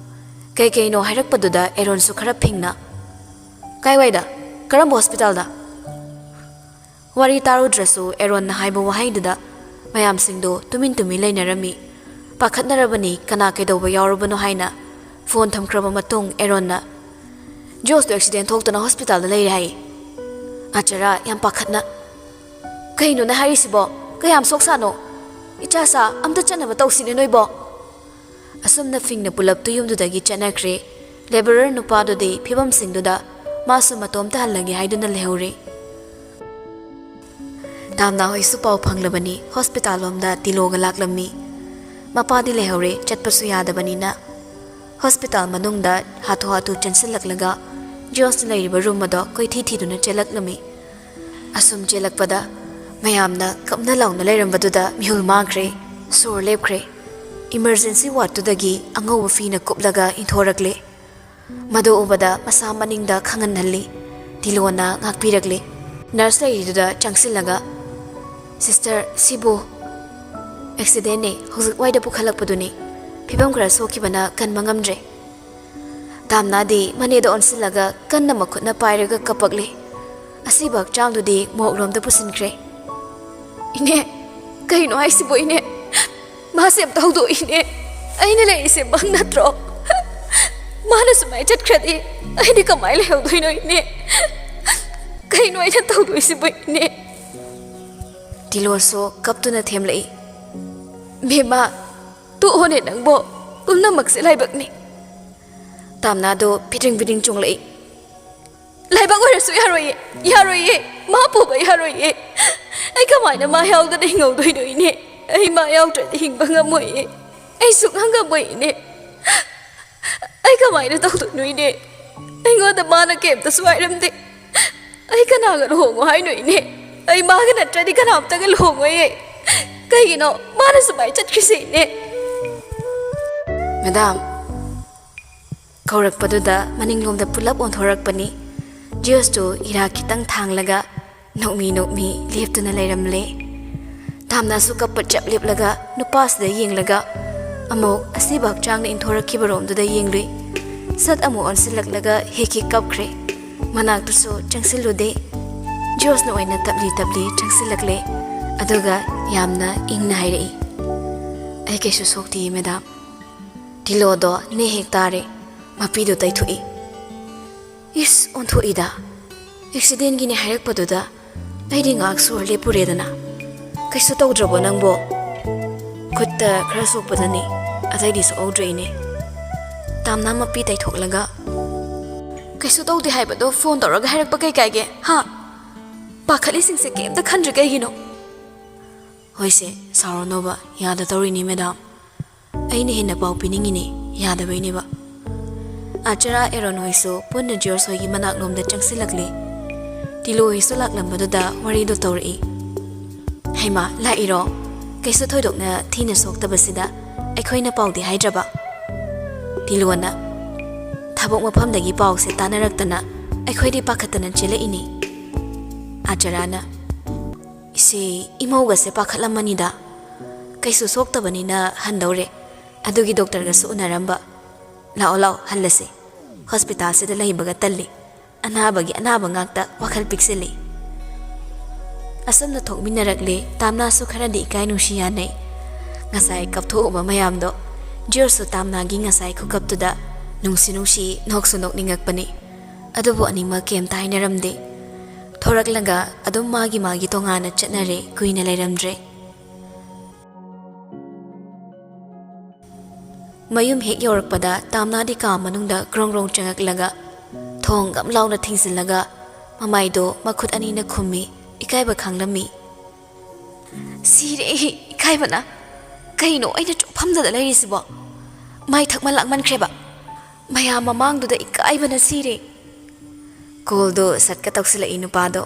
ꯀꯩꯀꯩꯅꯣ ꯍꯥꯏꯔꯛꯄꯗꯨꯗ ꯑꯦꯔꯣꯟꯁꯨ ꯈꯔ ꯐꯤꯡꯅ, "ꯀꯥꯏꯋꯥꯏꯗ? ꯀꯔꯝꯕ ꯍꯣꯁꯄꯤꯇꯥꯜꯗ?" ꯋꯥꯔꯤ ꯇꯥꯔꯨꯗ꯭ꯔꯁꯨ ꯑꯦꯔꯣꯟꯅ ꯍꯥꯏꯕ ꯋꯥꯍꯩꯗꯨꯗ ꯃꯌꯥꯝꯁꯤꯡꯗꯣ ꯇꯨꯃꯤꯟ ꯇꯨꯃꯤꯟ ꯂꯩꯅꯔꯝꯃꯤ꯫ ꯄꯥꯈꯠꯅꯔꯕꯅꯤ ꯀꯅꯥ ꯀꯩꯗꯧꯕ ꯌꯥꯎꯔꯕꯅꯣ ꯍꯥꯏꯅ꯫ ꯐꯣꯟ ꯊꯝꯈ꯭ꯔꯕ ꯃꯇꯨꯡ ꯑꯦꯔꯣꯟꯅ, "ꯖꯣꯁꯇꯣ ꯑꯦꯛꯁꯤꯗꯦꯟ ꯊꯣꯛꯇꯅ ꯍꯣꯁꯄꯤꯇꯥꯜꯗ ꯂꯩꯔꯦ ꯍꯥꯏꯌꯦ꯫" ꯑꯆꯔꯥ ꯌꯥꯝ ꯄꯥꯈꯠꯅ, "ꯀꯩꯅꯣꯅꯦ ꯍꯥꯏꯔꯤꯁꯤꯕꯣ? ꯀꯌꯥꯝ ꯁꯣꯛ ꯁꯥꯅꯣ?" "ꯏꯆꯥꯁꯥ, ꯑꯝꯇ ꯆꯠꯅꯕ ꯇꯧꯁꯤꯅꯦ ꯅꯣꯏꯕꯣ!" ꯑꯁꯨꯝꯅ ꯐꯤꯡꯅ ꯄꯨꯂꯞꯇꯨ ꯌꯨꯝꯗꯨꯗꯒꯤ ꯆꯠꯅꯈ꯭ꯔꯦ꯫ ꯂꯦꯕꯔꯔ ꯅꯨꯄꯥꯗꯨꯗꯤ ꯐꯤꯕꯝꯁꯤꯡꯗꯨꯗ ꯃꯥꯁꯨ ꯃꯇꯣꯝꯇ ꯍꯜꯂꯒꯦ ꯍꯥꯏꯗꯨꯅ ꯂꯩꯍꯧꯔꯦ꯫ ꯇꯥꯝꯅꯥ ꯍꯣꯏꯁꯨ ꯄꯥꯎ ꯐꯪꯂꯕꯅꯤ, ꯍꯣꯁꯄꯤꯇꯥꯜ ꯂꯣꯝꯗ ꯇꯤꯂꯣꯒ ꯂꯥꯛꯂꯝꯃꯤ꯫ ꯃꯄꯥꯗꯤ ꯂꯩꯍꯧꯔꯦ, ꯆꯠꯄꯁꯨ ꯌꯥꯗꯕꯅꯤꯅ꯫ ꯍꯣꯁꯄꯤꯇꯥꯜ ꯃꯅꯨꯡꯗ ꯍꯥꯊꯨ ꯍꯥꯊꯨ ꯆꯦꯟꯁꯤꯜꯂꯛꯂꯒ ꯖꯣꯁꯅ ꯂꯩꯔꯤꯕ ꯔꯨꯝ ꯑꯗꯣ ꯀꯣꯏꯊꯤ ꯊꯤꯗꯨꯅ ꯆꯦꯜꯂꯛꯂꯝꯃꯤ꯫ ꯑꯁꯨꯝ ꯆꯦꯜꯂꯛꯄꯗ ꯃꯌꯥꯝꯅ ꯀꯞꯅ ꯂꯥꯎꯅ ꯂꯩꯔꯝꯕꯗꯨꯗ ꯃꯤꯍꯨꯜ ꯃꯥꯡꯈ꯭ꯔꯦ, ꯁꯣꯔ ꯂꯦꯞꯈ꯭ꯔꯦ꯫ ꯏꯃꯔꯖꯦꯟꯁꯤ ꯋꯥꯔꯗꯇꯨꯗꯒꯤ ꯑꯉꯧꯕ ꯐꯤꯅ ꯀꯨꯞꯂꯒ ꯏꯟꯊꯣꯔꯛꯂꯦ꯫ ꯃꯗꯨ ꯎꯕꯗ ꯃꯁꯥ ꯃꯅꯤꯡꯗ ꯈꯪꯍꯟꯍꯜꯂꯤ꯫ ꯇꯤꯂꯣꯅ ꯉꯥꯛꯄꯤꯔꯛꯂꯤ꯫ ꯅꯔꯁ ꯂꯩꯔꯤꯗꯨꯗ ꯆꯪꯁꯤꯜꯂꯒ, "ꯁꯤꯁꯇꯔ, ꯁꯤꯕꯨ ꯑꯦꯛꯁꯤꯗꯦꯟꯅꯦ, ꯍꯧꯖꯤꯛ ꯋꯥꯏꯗ ꯄꯨꯈꯠꯂꯛꯄꯗꯨꯅꯤ꯫ ꯐꯤꯕꯝ ꯈꯔ ꯁꯣꯛꯈꯤꯕꯅ ꯀꯟꯕ ꯉꯝꯗ꯭ꯔꯦ꯫" ꯇꯥꯝꯅꯥꯗꯤ ꯃꯅꯦꯗ ꯑꯣꯟꯁꯤꯜꯂꯒ ꯀꯟꯅ ꯃꯈꯨꯠꯅ ꯄꯥꯏꯔꯒ ꯀꯞꯄꯛꯂꯤ꯫ ꯑꯁꯤꯕ ꯍꯛꯆꯥꯡꯗꯨꯗꯤ ꯃꯣꯛꯂꯣꯝꯗ ꯄꯨꯁꯤꯟꯈ꯭ꯔꯦ꯫ "ꯏꯅꯦ, ꯀꯩꯅꯣ ꯍꯥꯏꯁꯤꯕꯣ ꯏꯅꯦ? ꯃꯥꯁꯦ ꯑꯝꯇ ꯍꯧꯗꯣꯛꯏꯅꯦ꯫ ꯑꯩꯅ ꯂꯩꯔꯤꯁꯦ ꯕꯪ ꯅꯠꯇ꯭ꯔꯣ? ꯃꯥꯅ ꯁꯨꯃꯥꯏꯅ ꯆꯠꯈ꯭ꯔꯗꯤ ꯑꯩꯗꯤ ꯀꯃꯥꯏꯅ ꯂꯩꯍꯧꯗꯣꯏꯅꯣ ꯏꯅꯦ? ꯀꯩꯅꯣ ꯑꯩꯅ ꯇꯧꯗꯣꯏꯁꯤꯕꯣ ꯏꯅꯦ?" ꯇꯤꯂꯣꯁꯨ ꯀꯞꯇꯨꯅ ꯊꯦꯝꯂꯛꯏ꯫ "ꯕꯦꯝꯃ, ꯇꯣꯛꯑꯣꯅꯦ ꯅꯪꯕꯣ, ꯄꯨꯝꯅꯃꯛꯁꯦ ꯂꯥꯏꯕꯛꯅꯤ꯫" ꯇꯥꯝꯅꯥꯗꯣ ꯐꯤꯗ꯭ꯔꯤꯡ ꯐꯤꯗ꯭ꯔꯤꯡ ꯆꯣꯡꯂꯛꯏ꯫ "ꯂꯥꯏꯕꯛ ꯑꯣꯏꯔꯁꯨ ꯌꯥꯔꯣꯏꯌꯦ, ꯌꯥꯔꯣꯏꯌꯦ, ꯃꯥ ꯄꯨꯕ ꯌꯥꯔꯣꯏꯌꯦ꯫ ꯑꯩ ꯀꯃꯥꯏꯅ ꯃꯥ ꯌꯥꯎꯗꯅ ꯍꯤꯡꯍꯧꯗꯣꯏꯅꯣ ꯏꯅꯦ? ꯑꯩ ꯃꯥ ꯌꯥꯎꯗ꯭ꯔꯗꯤ ꯍꯤꯡꯕ ꯉꯝꯃꯣꯏꯌꯦ, ꯑꯩ ꯁꯨꯛꯉꯝ ꯉꯝꯃꯣꯏ ꯏꯅꯦ꯫ ꯑꯩ ꯀꯃꯥꯏꯅ ꯇꯧꯗꯣꯏꯅꯣ ꯏꯅꯦ? ꯑꯩꯉꯣꯟꯗ ꯃꯥꯅ ꯀꯩꯝꯇꯁꯨ ꯍꯥꯏꯔꯝꯗꯦ꯫ ꯑꯩ ꯀꯅꯥꯒ ꯂꯨꯍꯣꯡꯉꯣ ꯍꯥꯏꯅꯣ ꯏꯅꯦ? ꯑꯩ ꯃꯥꯒ ꯅꯠꯇ꯭ꯔꯗꯤ ꯀꯅꯥꯝꯇꯒ ꯂꯨꯍꯣꯡꯉꯣꯏꯌꯦ꯫ ꯀꯩꯒꯤꯅꯣ ꯃꯥꯅ ꯁꯨꯃꯥꯏꯅ ꯆꯠꯈ꯭ꯔꯤꯁꯦ ꯏꯅꯦ?" ꯃꯦꯗꯥꯝ, ꯀꯧꯔꯛꯄꯗꯨꯗ ꯃꯅꯤꯡꯂꯣꯝꯗ ꯄꯨꯂꯞ ꯑꯣꯟꯊꯣꯔꯛꯄꯅꯤ꯫ ꯖꯤꯌꯣꯁꯇꯨ ꯏꯔꯥ ꯈꯤꯇꯪ ꯊꯥꯡꯂꯒ ꯅꯣꯛꯃꯤ ꯅꯣꯛꯃꯤ ꯂꯦꯞꯇꯨꯅ ꯂꯩꯔꯝꯂꯦ꯫ ꯇꯥꯝꯅꯥꯁꯨ ꯀꯞꯄ ꯆꯞ ꯂꯦꯞꯂꯒ ꯅꯨꯄꯥꯁꯤꯗ ꯌꯦꯡꯂꯒ ꯑꯃꯨꯛ ꯑꯁꯤꯕ ꯍꯛꯆꯥꯡꯅ ꯏꯟꯊꯣꯔꯛꯈꯤꯕ ꯔꯣꯝꯗꯨꯗ ꯌꯦꯡꯂꯨꯏ꯫ ꯁꯠ ꯑꯃꯨꯛ ꯑꯣꯟꯁꯤꯜꯂꯛꯂꯒ ꯍꯦꯛ ꯍꯦꯛ ꯀꯞꯈ꯭ꯔꯦ꯫ ꯃꯅꯥꯛꯇꯨꯁꯨ ꯆꯪꯁꯤꯜꯂꯨꯗꯦ꯫ ꯖꯤꯌꯣꯁꯅ ꯑꯣꯏꯅ ꯇꯞꯂꯤ ꯇꯞꯂꯤ ꯆꯪꯁꯤꯜꯂꯛꯂꯦ꯫ ꯑꯗꯨꯒ ꯌꯥꯝꯅ ꯏꯪꯅ ꯍꯥꯏꯔꯛꯏ, "ꯑꯩ ꯀꯩꯁꯨ ꯁꯣꯛꯇꯤꯌꯦ ꯃꯦꯗꯥꯝ꯫" ꯇꯤꯂꯣꯗꯣ ꯅꯦ ꯍꯦꯛ ꯇꯥꯔꯦ꯫ ꯃꯄꯤꯗꯣ ꯇꯩꯊꯣꯛꯏ꯫ "ꯏꯁ, ꯑꯣꯟꯊꯣꯛꯏꯗ꯫ ꯑꯦꯛꯁꯤꯗꯦꯟꯒꯤꯅꯦ ꯍꯥꯏꯔꯛꯄꯗꯨꯗ ꯑꯩꯗꯤ ꯉꯥꯏꯍꯥꯛ ꯁꯣꯔ ꯂꯦꯞꯄꯨꯔꯦꯗꯅ꯫ ꯀꯩꯁꯨ ꯇꯧꯗ꯭ꯔꯕꯣ ꯅꯪꯕꯣ?" ꯈꯨꯠꯇ ꯈꯔ ꯁꯣꯛꯄꯗꯅꯤ, ꯑꯇꯩꯗꯤ ꯁꯣꯛꯍꯧꯗ꯭ꯔꯦ ꯏꯅꯦ꯫ ꯇꯥꯝꯅꯥ ꯃꯄꯤ ꯇꯩꯊꯣꯛꯂꯒ, "ꯀꯩꯁꯨ ꯇꯧꯗꯦ ꯍꯥꯏꯕꯗꯣ ꯐꯣꯟ ꯇꯧꯔꯒ ꯍꯥꯏꯔꯛꯄ ꯀꯩ ꯀꯥꯏꯒꯦ, ꯍꯥ? ꯄꯥꯈꯠꯂꯤꯁꯤꯡꯁꯦ ꯀꯩꯝꯇ ꯈꯟꯗ꯭ꯔꯤ ꯀꯩꯒꯤꯅꯣ?" "ꯍꯣꯏꯁꯦ, ꯁꯥꯎꯔꯅꯣꯕ, ꯌꯥꯗ ꯇꯧꯔꯤꯅꯤ ꯃꯦꯗꯥꯝ꯫ ꯑꯩꯅ ꯍꯦꯟꯅ ꯄꯥꯎ ꯄꯤꯅꯤꯡꯉꯤꯅꯦ, ꯌꯥꯗꯕꯩꯅꯦꯕ꯫" ꯑꯥꯆꯥꯔꯥ ꯑꯦꯔꯣꯟ ꯍꯣꯏꯁꯨ ꯄꯨꯟꯅ ꯖꯣꯔꯖ ꯍꯣꯏꯒꯤ ꯃꯅꯥꯛꯂꯣꯝꯗ ꯆꯪꯁꯤꯜꯂꯛꯂꯦ꯫ ꯇꯤꯂꯨ ꯍꯣꯏꯁꯨ ꯂꯥꯛꯂꯝꯕꯗꯨꯗ ꯋꯥꯔꯤꯗꯣ ꯇꯧꯔꯛꯏ꯫ "ꯍꯩꯃꯥ, ꯂꯥꯛꯏꯔꯣ? ꯀꯩꯁꯨ ꯊꯣꯏꯗꯣꯛꯅ ꯊꯤꯅ ꯁꯣꯛꯇꯕꯁꯤꯗ ꯑꯩꯈꯣꯏꯅ ꯄꯥꯎꯗꯤ ꯍꯥꯏꯗ꯭ꯔꯕ?" ꯇꯤꯂꯨꯅ, "ꯊꯕꯛ ꯃꯐꯝꯗꯒꯤ ꯄꯥꯎꯁꯦ ꯇꯥꯅꯔꯛꯇꯅ ꯑꯩꯈꯣꯏꯗꯤ ꯄꯥꯈꯠꯇꯅ ꯆꯦꯜꯂꯛꯏꯅꯤ꯫" ꯑꯥꯆꯥꯔꯥꯅ, "ꯏꯆꯦ, ꯏꯃꯧꯒꯁꯦ ꯄꯥꯈꯠꯂꯝꯃꯅꯤꯗ꯫ ꯀꯩꯁꯨ ꯁꯣꯛꯇꯕꯅꯤꯅ ꯍꯟꯗꯧꯔꯦ꯫ ꯑꯗꯨꯒꯤ ꯗꯣꯛꯇꯔꯒꯁꯨ ꯎꯅꯔꯝꯕ꯫ ꯂꯥꯛꯑꯣ, ꯂꯥꯛꯑꯣ, ꯍꯜꯂꯁꯤ꯫ ꯍꯣꯁꯄꯤꯇꯥꯜꯁꯤꯗ ꯂꯩꯕꯒ ꯇꯜꯂꯤ꯫ ꯑꯅꯥꯕꯒꯤ ꯑꯅꯥꯕ ꯉꯥꯛꯇ, ꯋꯥꯈꯜ ꯄꯤꯛꯁꯤꯜꯂꯤ꯫" ꯑꯁꯨꯝꯅ ꯊꯣꯛꯃꯤꯟꯅꯔꯛꯂꯦ꯫ ꯇꯥꯝꯅꯥꯁꯨ ꯈꯔꯗꯤ ꯏꯀꯥꯏ ꯅꯨꯡꯁꯤ ꯌꯥꯅꯩ꯫ ꯉꯁꯥꯏ ꯀꯞꯊꯣꯛꯎꯕ ꯃꯌꯥꯝꯗꯣ, ꯖꯣꯔꯖꯁꯨ ꯇꯥꯝꯅꯥꯒꯤ ꯉꯁꯥꯏ ꯈꯨꯀꯞꯇꯨꯗ ꯅꯨꯡꯁꯤ ꯅꯨꯡꯁꯤ, ꯅꯣꯛꯁꯨ ꯅꯣꯛꯅꯤꯡꯉꯛꯄꯅꯤ꯫ ꯑꯗꯨꯕꯨ ꯑꯅꯤꯃꯛ ꯀꯩꯝꯇ ꯍꯥꯏꯅꯔꯝꯗꯦ꯫ ꯊꯣꯔꯛꯂꯒ ꯑꯗꯨꯝ ꯃꯥꯒꯤ ꯃꯥꯒꯤ ꯇꯣꯉꯥꯟꯅ ꯆꯠꯅꯔꯦ, ꯀꯨꯏꯅ ꯂꯩꯔꯝꯗ꯭ꯔꯦ꯫ ꯃꯌꯨꯝ ꯍꯦꯛ ꯌꯧꯔꯛꯄꯗ ꯇꯥꯝꯅꯥꯗꯤ ꯀꯥ ꯃꯅꯨꯡꯗ ꯒ꯭ꯔꯣꯡ ꯒ꯭ꯔꯣꯡ ꯆꯪꯉꯛꯂꯒ ꯊꯣꯡ ꯒꯝ ꯂꯥꯎꯅ ꯊꯤꯡꯖꯤꯜꯂꯒ ꯃꯃꯥꯏꯗꯣ ꯃꯈꯨꯠ ꯑꯅꯤꯅ ꯈꯨꯝꯃꯤ, ꯏꯀꯥꯏꯕ ꯈꯥꯡꯂꯝꯃꯤ꯫ "ꯁꯤꯔꯦ ꯑꯩ ꯏꯀꯥꯏꯕꯅ꯫ ꯀꯩꯅꯣ ꯑꯩꯅ ꯆꯨꯞꯐꯝꯗꯗ ꯂꯩꯔꯤꯁꯤꯕꯣ? ꯃꯥꯏ ꯊꯛꯃ ꯂꯥꯡꯃꯟꯈ꯭ꯔꯦꯕ꯫ ꯃꯌꯥꯝ ꯃꯃꯥꯡꯗꯨꯗ ꯏꯀꯥꯏꯕꯅ ꯁꯤꯔꯦ꯫" ꯀꯣꯜꯗꯣ ꯁꯠꯀ ꯇꯧꯁꯤꯜꯂꯛꯏ ꯅꯨꯄꯥꯗꯣ꯫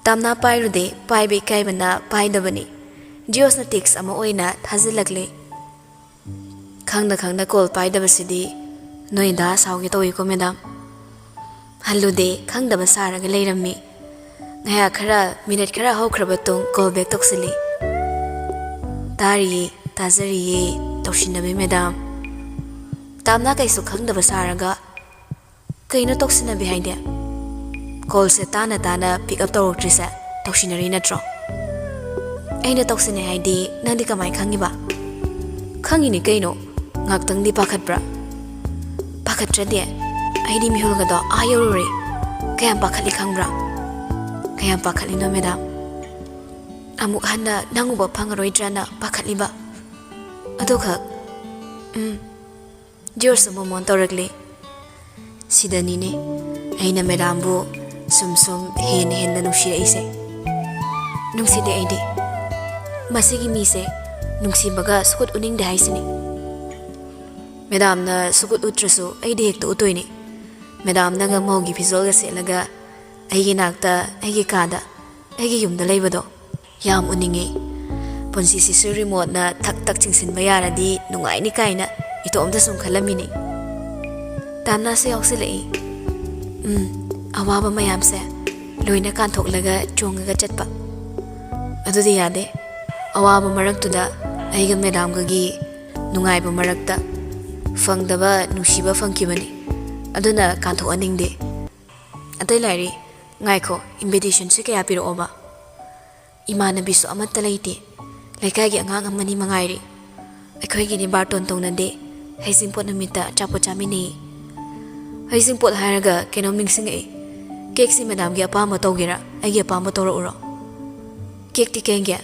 ꯇꯥꯝꯅꯥ ꯄꯥꯏꯔꯨꯗꯦ, ꯄꯥꯏꯕ ꯏꯀꯥꯏꯕꯅ ꯄꯥꯏꯗꯕꯅꯤ꯫ ꯖꯤꯑꯣꯁꯅ ꯇꯦꯛꯁ ꯑꯃ ꯑꯣꯏꯅ ꯊꯥꯖꯤꯜꯂꯛꯂꯦ꯫ "ꯈꯪꯅ ꯈꯪꯅ ꯀꯣꯜ ꯄꯥꯏꯗꯕꯁꯤꯗꯤ ꯅꯣꯏ ꯗꯥ ꯁꯥꯎꯒꯦ ꯇꯧꯏꯀꯣ ꯃꯦꯗꯥꯝ꯫" ꯍꯜꯂꯨꯗꯦ, ꯈꯪꯗꯕ ꯁꯥꯔꯒ ꯂꯩꯔꯝꯃꯤ꯫ ꯉꯥꯏꯍꯥꯛ ꯈꯔ, ꯃꯤꯅꯠ ꯈꯔ ꯍꯧꯈ꯭ꯔꯕ ꯇꯨꯡ ꯀꯣꯜ ꯕꯦꯛ ꯇꯧꯁꯤꯜꯂꯤ꯫ "ꯇꯥꯔꯤꯌꯦ, ꯇꯥꯖꯔꯤꯌꯦ, ꯇꯧꯁꯤꯟꯅꯕꯤ ꯃꯦꯗꯥꯝ꯫" ꯇꯥꯝꯅꯥ ꯀꯩꯁꯨ ꯈꯪꯗꯕ ꯁꯥꯔꯒ, "ꯀꯩꯅꯣ ꯇꯧꯁꯤꯟꯅꯕꯤ ꯍꯥꯏꯗꯤ? ꯀꯣꯜꯁꯦ ꯇꯥꯅ ꯇꯥꯅ ꯄꯤꯛ ꯑꯞ ꯇꯧꯔꯛꯇ꯭ꯔꯤꯁꯦ ꯇꯧꯁꯤꯟꯅꯔꯤ ꯅꯠꯇ꯭ꯔꯣ?" "ꯑꯩꯅ ꯇꯧꯁꯤꯟꯅꯩ ꯍꯥꯏꯗꯤ ꯅꯪꯗꯤ ꯀꯃꯥꯏ ꯈꯪꯉꯤꯕ?" "ꯈꯪꯉꯤꯅꯤ ꯀꯩꯅꯣ, ꯉꯥꯛꯇꯪꯗꯤ ꯄꯥꯈꯠꯄ꯭ꯔꯥ?" "ꯄꯥꯈꯠꯇ꯭ꯔꯗꯤ? ꯑꯩꯗꯤ ꯃꯤꯍꯨꯜꯒꯗꯣ ꯑꯥ ꯌꯧꯔꯨꯔꯦ꯫ ꯀꯌꯥꯝ ꯄꯥꯈꯠꯂꯤ ꯈꯪꯕ꯭ꯔꯥ?" "ꯀꯌꯥꯝ ꯄꯥꯈꯠꯂꯤꯅꯣ ꯃꯦꯗꯥꯝ?" "ꯑꯃꯨꯛ ꯍꯟꯅ ꯅꯪ ꯎꯕ ꯐꯪꯉꯔꯣꯏꯗ꯭ꯔꯅ ꯄꯥꯈꯠꯂꯤꯕ꯫" ꯑꯗꯨꯈꯛ? ꯎꯝ, ꯖꯣꯔꯖꯁꯨ ꯃꯣꯃꯣꯟ ꯇꯧꯔꯛꯂꯤ꯫ ꯁꯤꯗꯅꯤꯅꯦ ꯑꯩꯅ ꯃꯦꯗꯥꯝꯕꯨ ꯁꯨꯝ ꯁꯨꯝ ꯍꯦꯟꯅ ꯍꯦꯟꯅ ꯅꯨꯡꯁꯤꯔꯛꯏꯁꯦ꯫ ꯅꯨꯡꯁꯤꯗꯦ ꯑꯩꯗꯤ꯫ ꯃꯁꯤꯒꯤ ꯃꯤꯁꯦ ꯅꯨꯡꯁꯤꯕꯒ ꯁꯨꯛꯎꯠ ꯎꯠꯅꯤꯡꯗꯦ ꯍꯥꯏꯁꯤꯅꯤ꯫ ꯃꯦꯗꯥꯝꯅ ꯁꯨꯛꯎꯠ ꯎꯠꯇ꯭ꯔꯁꯨ ꯑꯩꯗꯤ ꯍꯦꯛꯇ ꯎꯠꯇꯣꯏꯅꯤ꯫ ꯃꯦꯗꯥꯝꯅꯒ ꯃꯧꯒꯤ ꯐꯤꯖꯣꯜꯒ ꯁꯦꯠꯂꯒ ꯑꯩꯒꯤ ꯅꯥꯛꯇ, ꯑꯩꯒꯤ ꯀꯥꯗ, ꯑꯩꯒꯤ ꯌꯨꯝꯗ ꯂꯩꯕꯗꯣ ꯌꯥꯝ ꯎꯅꯤꯡꯉꯤ꯫ ꯄꯨꯟꯁꯤꯁꯤꯁꯨ ꯔꯤꯃꯣꯠꯅ ꯊꯛ ꯊꯛ ꯆꯤꯡꯁꯤꯟꯕ ꯌꯥꯔꯗꯤ ꯅꯨꯡꯉꯥꯏꯅꯤ ꯀꯥꯏꯅ ꯏꯇꯣꯝꯇ ꯁꯨꯝ ꯈꯜꯂꯝꯃꯤꯅꯤ꯫ ꯇꯥꯟꯅꯁꯨ ꯌꯥꯎꯁꯤꯜꯂꯛꯏ꯫ ꯎꯝ, ꯑꯋꯥꯕ ꯃꯌꯥꯝꯁꯦ ꯂꯣꯏꯅ ꯀꯥꯟꯊꯣꯛꯂꯒ ꯆꯣꯡꯉꯒ ꯆꯠꯄ꯫ ꯑꯗꯨꯗꯤ ꯌꯥꯗꯦ꯫ ꯑꯋꯥꯕ ꯃꯔꯛꯇꯨꯗ ꯑꯩꯒ ꯃꯦꯗꯥꯝꯒꯒꯤ ꯅꯨꯡꯉꯥꯏꯕ ꯃꯔꯛꯇ ꯐꯪꯗꯕ ꯅꯨꯡꯁꯤꯕ ꯐꯪꯈꯤꯕꯅꯤ꯫ ꯑꯗꯨꯅ ꯀꯥꯟꯊꯣꯛꯍꯟꯅꯤꯡꯗꯦ꯫ ꯑꯇꯩ ꯂꯥꯏꯔꯤ, ꯉꯥꯏꯈꯣ, ꯏꯟꯚꯤꯇꯦꯁꯟꯁꯤ ꯀꯌꯥ ꯄꯤꯔꯛꯑꯣꯕ? ꯏꯃꯥꯟꯅꯕꯤꯁꯨ ꯑꯃꯠꯇ ꯂꯩꯇꯦ꯫ ꯂꯩꯀꯥꯏꯒꯤ ꯑꯉꯥꯡ ꯑꯃꯅꯤ ꯃꯉꯥꯏꯔꯦ꯫ ꯑꯩꯈꯣꯏꯒꯤꯗꯤ ꯕꯥꯔꯇꯣꯟ ꯇꯧꯅꯗꯦ꯫ ꯍꯩꯖꯤꯡꯄꯣꯠ ꯅꯨꯃꯤꯠꯇ ꯑꯆꯥꯄꯣꯠ ꯆꯥꯃꯤꯟꯅꯩ꯫ ꯍꯩꯖꯤꯡꯄꯣꯠ ꯍꯥꯏꯔꯒ ꯀꯩꯅꯣꯝ ꯅꯤꯡꯁꯤꯡꯉꯛꯏ꯫ ꯀꯦꯛꯁꯤ ꯃꯦꯗꯥꯝꯒꯤ ꯑꯄꯥꯝꯕ ꯇꯧꯒꯦꯔꯥ, ꯑꯩꯒꯤ ꯑꯄꯥꯝꯕ ꯇꯧꯔꯛꯎꯔꯣ? ꯀꯦꯛꯇꯤ ꯀꯩꯒꯤ?